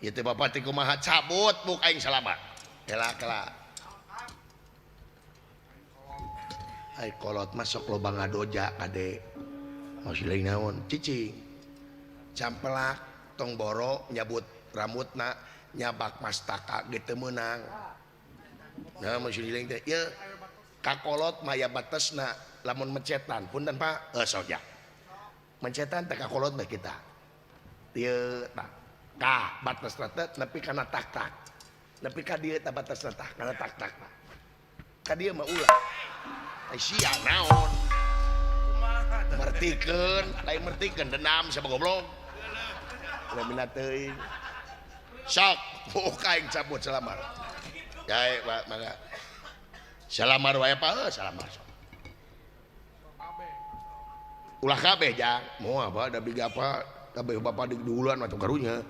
Ieu teh bapak teh kumaha cabut buuk aing salamar. Kela-kela. Ai kolot masuk loba ngadoja kade. Masih lain naon cicing. Campelak tong boro nyabut rambutna nyabak mastaka ge teu meunang. Nah masih lain teh ieu kakolot mah aya batesna lamun mencetan punten Pak sok ya. Mencetan teh kakolot mah kita. Ieu tah ka batesna teh nepi kana tak-tak. Nepi ka dieu tah batesna tah kana tak-tak. Ka dieu mah ulah. Ai sia naon? Mertikeun, lain mertikeun dendam sama goblok. Ulah minat teuing. Sok, buuk aing cabut salamar. Jae Pak, mangga. Salamar wae Pak, salamar sok. Ulah kabeh jang, moal Pak da biga apa, kabeh bapak di duluan atuh karunya.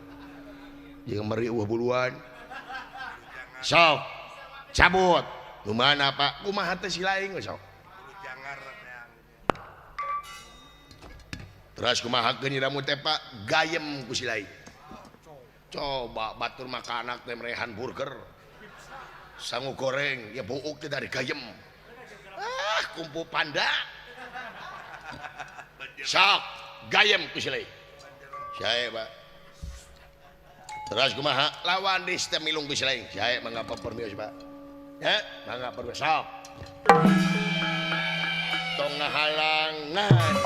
Jeung meri eueuh buluan. Sok, cabut. Nu mana Pak? Kumaha teh si lain we sok. Terus kumaha keun nyiramu teh Pak? Gayem ku si lain. Coba batur maka anak teh merehan burger. Sangu goreng ya buuk teh dari gayem. Ah, kumpu panda. Sok, gayem ku si lain. Sae Pak. Terus kumaha? Lawan di teh milung ku si lain. Sae mangga permios Pak. Ya, mangga permios sok. Tong ngahalangan.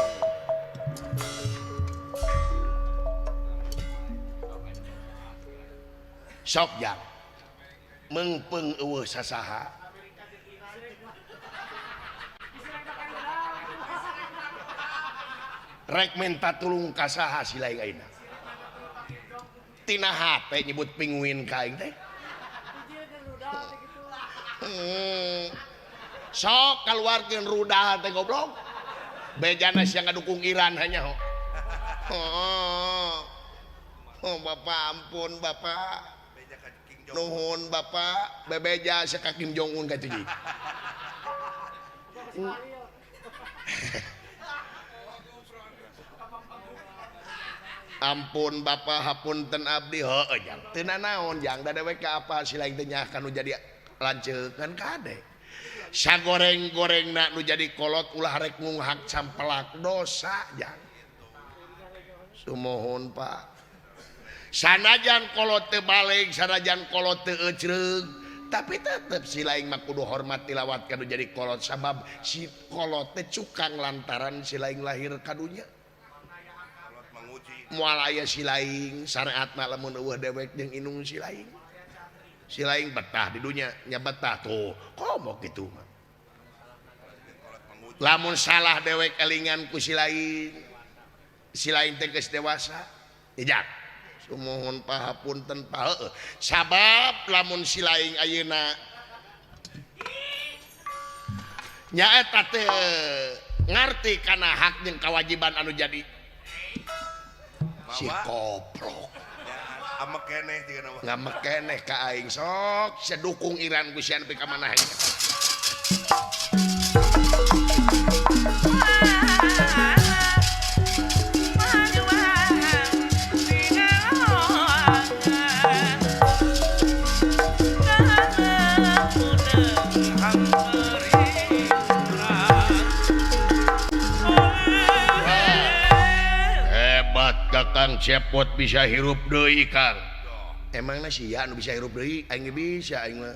Sok jang. Meungpeung eueuh sasaha. Rek minta tulung ka saha si lain ayeuna. Tina hate nyebut pinguin ka aing teh. Sok kaluarkeun rudal teh goblok. Bejana sia ngadukung Iran hanya ho. Oh, Bapak ampun Bapak. Nuhun Bapak, bebeja sia ka Kim Jong Un ka tuh. Ampun Bapak hapunten abdi heueuh jang. Teu nanaon jang da dewek ka apa si lain teh nyaah ka nu jadi lanceuk kan kade. Sagoreng-gorengna nu jadi kolot ulah rek ngunghak campelak dosa jang. Sumuhun Pak. Sanajan kolot teu balik, sanajan kolot teu ecreug, tapi tetep si lain mah kudu hormat tilawat ka nu jadi kolot sabab si kolot teh cukang lantaran si lain lahir ka dunya. Moal aya si lain syariatna lamun eueuh dewek jeung indung si lain. Si lain betah di dunya, nya betah tuh. Komo kitu mah. Lamun salah dewek elingan ku si lain. Si lain teh geus dewasa. Ijak. Sumuhun pahapunten pa heueuh. Sabab lamun si lain ayeuna nyaeta teh ngarti kana hak jeung kawajiban anu jadi si koprok. Amek keneh jeung nama. Ngamek keneh ka aing sok sedukung Iran ku sian nepi ka mana hayang. Kakang Cepot bisa hirup deui Kang. Emangna sia nu bisa hirup deui? Aing ge bisa aing mah.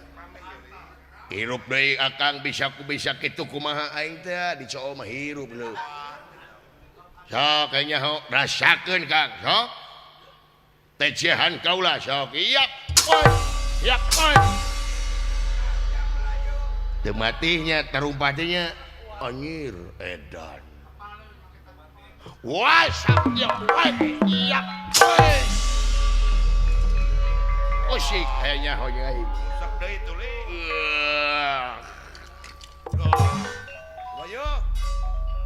Hirup deui Akang bisa ku bisa kitu kumaha aing teh dicoo mah hirup leuh. Sok nya ho rasakeun Kang, sok. Tecehan kaula sok. Iyak oi, iyak oi. Teu matihnya tarumpatnya anjir edan. Wah, sabnya, wah, iya, wah. Usik kayaknya hoyai. Rusak deui tuli. Wayo.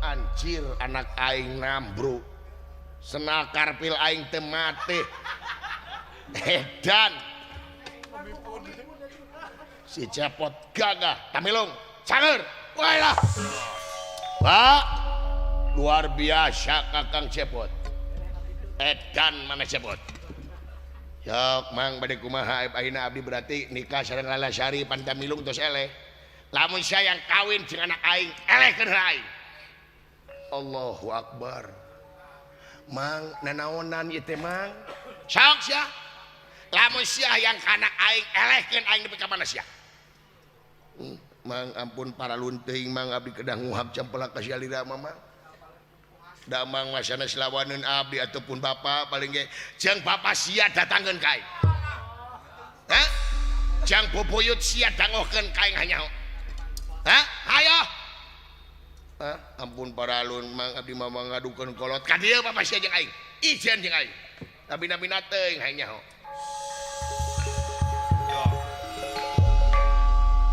Anjir anak aing nambru. Senal karpil aing teu mati. Edan. Si Cepot gagah Tamilung canger. Wah lah. Pak, luar biasa Kakang Cepot. Edan mana Cepot? Yok mang bade kumaha ayeuna abdi berarti nikah sareng Lala Sari pan Tamilung tos eleh. Lamun sayang kawin jeung anak aing, elehkeun aing. Allahu Akbar. Mang nanaonan ieu teh mang? Sok sia. Lamun sia yang ka anak aing elehkeun aing nepi ka mana sia? Mang ampun para lunting mang abdi kedah nguhap campelak ka sia lira mah mang. Da mang masana selawaneun abdi ataupun bapa paling ge jeung bapa sia datangkeun ka aing. Hah? Jang bubuyut sia dangohkeun ka aing hanyaho. Hah? Hayo. Hah? Ampun para alun mang abdi mah ngadukeun kolot ka dieu bapa sia jeung aing. Ijen jeung aing. Nabi-nabi teuing hayang nyaho.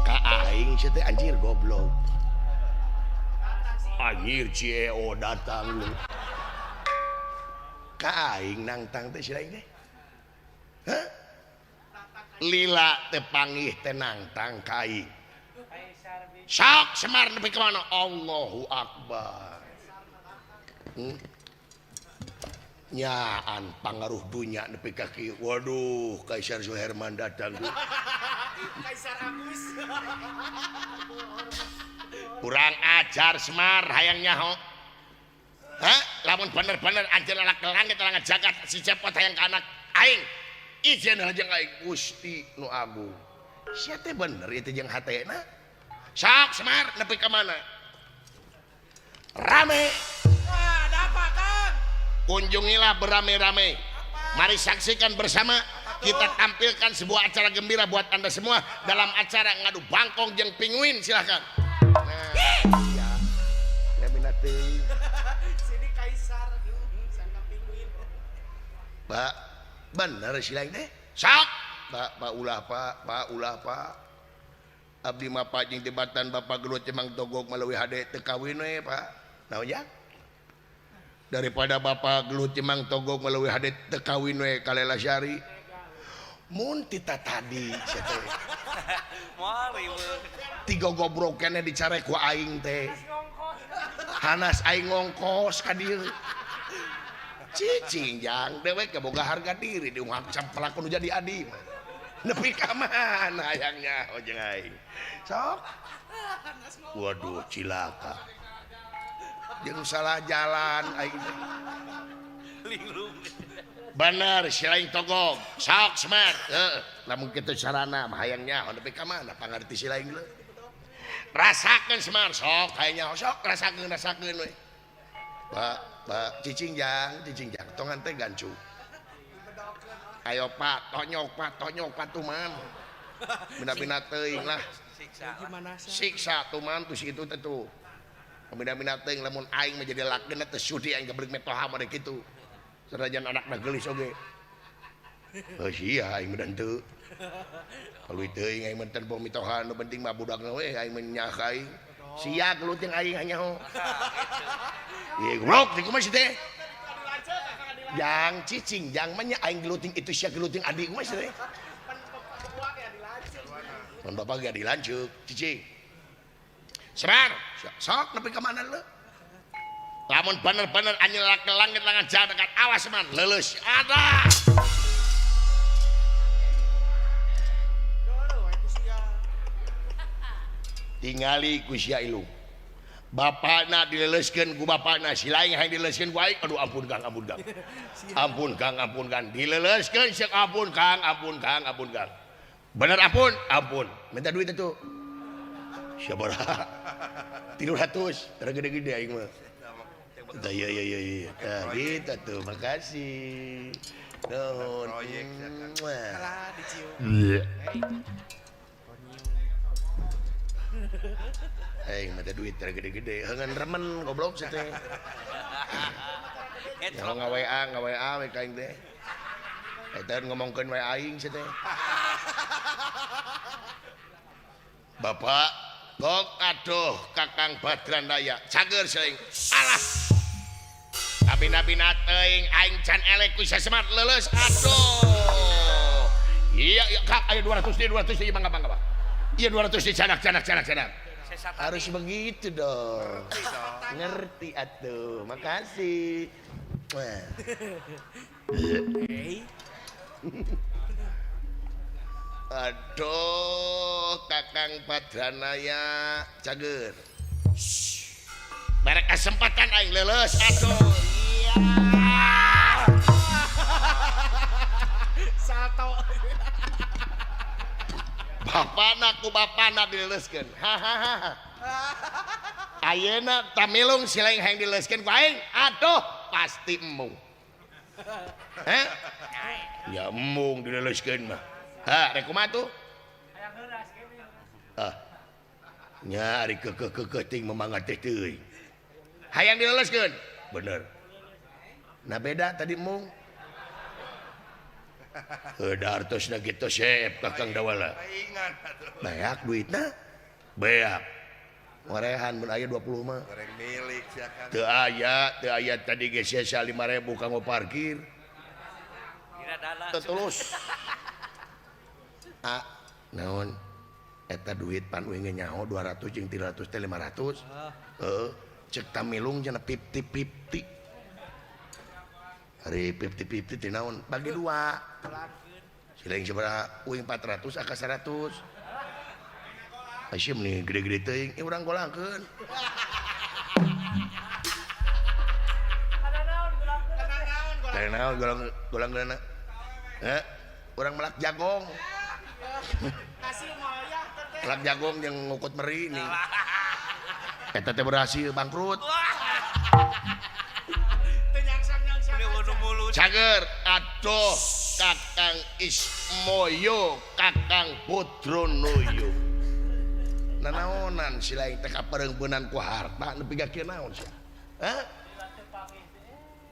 Ka aing sia teh anjir goblok. Anjir CEO datang lu. Ka aing nangtang teh sia aing teh. Hah? Lila teh panggih teh nangtang ka aing. Sok Semar nepi ka mana? Allahu Akbar. Nyaan pangaruh dunya nepi ka kieu. Waduh, Kaisar Suherman datang tuh. Kaisar Agus. Kurang ajar Semar hayang nyaho. Hah? Lamun bener-bener anjeun anak langit langit jagat si Cepot hayang ka anak aing. Ijen jeung aing Gusti nu agung. Sia teh bener ieu teh jeung hatena. Sok Semar nepi ka mana? Rame. Wah, ada apa, Kang? Kunjungilah beramai-ramai. Mari saksikan bersama kita tampilkan sebuah acara gembira buat Anda semua dalam acara ngadu bangkong jeung pinguin, silahkan. Nah, ya. Sini Kaisar, sangka pinguin. Pak, bener sih lain teh. Sok, Pak, Pak ulah Pak, Pak ulah Pak. Abdi mah Pak jeung tibatan Bapak gelut cemang togok maleuwih hade teu kawin we Pak. Naon ya? Daripada Bapak gelut cemang togok maleuwih hade teu kawin we ka Lela Syari. Mun tita tadi sia teh. Moal riweuh. Tiga gobrok keneh dicarek ku aing teh. Hanas aing ngongkos ka dieu. Cicing jang dewek ge boga harga diri diungap campelak nu jadi adi mah. Nepi ka mana hayang nyaho jeung aing. Sok. Waduh cilaka. Jeung salah jalan aing teh. Linglung. Bener si lain togog. Sok Semar. Heuh, lamun kitu carana mah hayang nyaho nepi ka mana pangarti si lain geuleuh. Rasakeun Semar sok hayang nyaho sok rasakeun rasakeun we. Pak, Pak cicing jang tongan teh gancu. Ayo Pak, tonyok Pak tuman. Bina-bina teuing lah. Siksa. Gimana sih? Siksa tuman tuh situ teh tuh. Bina-bina teuing lamun aing mah jadi lakeuna teh sudi aing geblek metoha mah kitu. Sanajan anakna geulis oge. Heuh sia aing mah teu. Kalau teuing aing mah teu bohong mitoha nu penting mah budakna we aing mah nyaah ka aing. Sia gelut jeung aing hanyaho. Ieu goblok teh kumaha sih teh? Jang cicing jang mah nya aing geluting itu sia geluting adik kumaha sih teh? Pan bapak ge dilanceuk cicing. Semar, sok nepi ka mana leu? Lamun bener-bener anjeun ke langit langan jagat awas Semar, leuleus. Ada. Tingali ku sia ilung. Bapakna dileleuskeun ku bapakna, si lain hayang dileleuskeun ku aing. Aduh ampun Kang, ampun Kang. Ampun Kang, ampun Kang. Dileleuskeun seuk ampun Kang, ampun Kang, ampun Kang. Bener ampun, ampun. Minta duit itu. Sabaraha? 300, teu gede-gede aing mah. Tah ieu ieu ieu ieu. Tah gitu tuh, makasih. Nuhun. Proyek sia Kang. Alah dicium. Aing mah teh duit teu gede-gede, heungeun remen goblok sia teh. Nyaho nga-WA, nga-WA we ka aing teh. Eta ngomongkeun we aing sia teh. Bapak, kok aduh Kakang Badran Raya, cager sing. Alah. Kabina-bina teuing aing can elek ku sesemat leuleus aduh. Iya iya Kak ayo 200 di 200 di mangga mangga. Iya 200 di canak canak canak canak. Harus begitu dong. Ngerti atuh. Makasih. Aduh, Kakang Padranaya cager. Barek kesempatan aing leuleus atuh. Iya. Salto. Bapana ku bapana dileuskeun. Hahaha. Ayeuna tamilung si lain hayang dileuskeun ku aing. Aduh, pasti embung. Heh? Ya embung dileuskeun mah. Ha, rek kumaha tuh? Ah. Nya ari keukeuh ting memangat teh teuing. Hayang dileleskeun. Bener. Nah beda tadi mung. Heuh artosna kitu sep Kakang Dawala. Beak duitna. Beak. Ngorehan mun aya 20 mah. Goreng milik sia Kang. Teu aya tadi ge sesa 5.000 kanggo parkir. Teu tulus. Ah, naon eta duit pan uing nyaho 200 jeung 300 teh 500. Heeh, cek tamilung cenah 50-50. Ari 50-50 teh naon? Bagi dua. Silaing sabaraha uing 400 aka 100. Asyem nih gede-gede teuing, urang golangkeun. Kana naon golang golang-golangna? Heh, urang melak jagong. Melak jagong yang ngukut meri nih. Eta teh berhasil bangkrut. Cager aduh Kakang Ismoyo, Kakang Pudronoyo. Nanaonan si lain teh kapareungpeunan ku harta nepi ka kieu naon sia? Hah?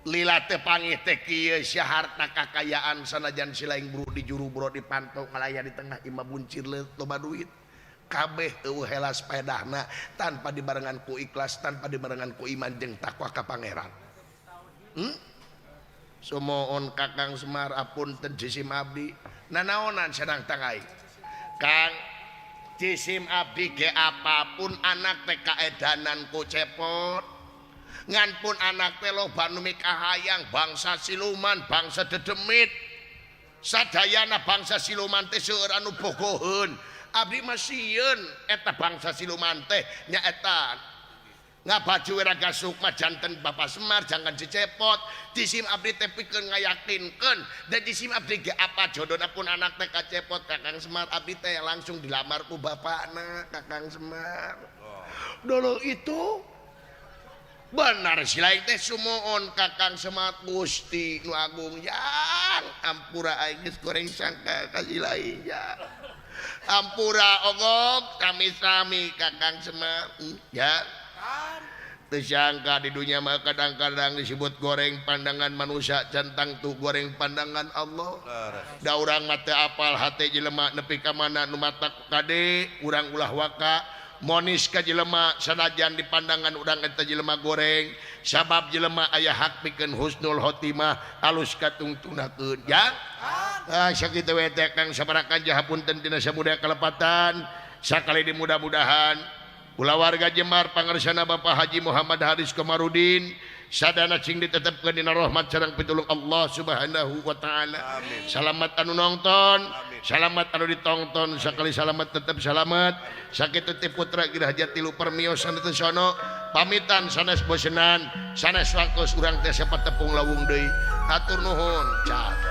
Lila teh pangih teh kieu sia harta kakayaan sanajan si lain buru di juru bro dipantau ngalaya di tengah imah buncir loba duit. Kabeh eueuh helas paedahna tanpa dibarengan ku ikhlas, tanpa dibarengan ku iman jeung takwa ka pangeran. Sumoon Kakang Semar apunten jisim abdi. Nanaonan sedang tangai. Kang jisim abdi ge apapun anak teh kaedanan ku cepot. Ngan pun anak teh loba nu mikahayang bangsa siluman, bangsa dedemit. Sadayana bangsa siluman teh seueur anu bogoheun. Abdi mah sieun eta bangsa siluman teh nyaeta ngabaju Raga Sukma janten Bapak Semar jangan dicepot. Jisim abdi teh pikeun ngayakinkeun dan jisim abdi ge apa jodona pun anak teh kacepot Kakang Semar abdi teh langsung dilamar ku bapakna Kakang Semar. Dulu itu benar si lain teh sumoon Kakang Semar Gusti nu agung yang ampura aing geus goreng sangka ka si lain ya. Ampura ogok sami-sami Kakang Semar ya. Tersangka di dunia mah kadang-kadang disebut goreng pandangan manusia centang tuh goreng pandangan Allah. Da urang mah teu apal hate jelema nepi ka mana nu matak kade urang ulah waka monis ka jelema sanajan di pandangan urang eta jelema goreng sabab jelema aya hak pikeun husnul khotimah alus katungtunakeun ya. Ah sakitu we teh Kang sabarakan jahapunten tina samuda kalepatan sakali di mudah-mudahan kulawarga Jemar pangersana Bapak Haji Muhammad Haris Komarudin sadana cing ditetepkeun dina rahmat sareng pitulung Allah Subhanahu wa taala. Salamat anu nonton, salamat anu ditongton, sakali salamat tetep salamat. Sakitu teh putra Girahja tilu permios anu teu sono pamitan sanes bosenan, sanes waktos urang teh sapat tepung lawung deui. Hatur nuhun. Cat.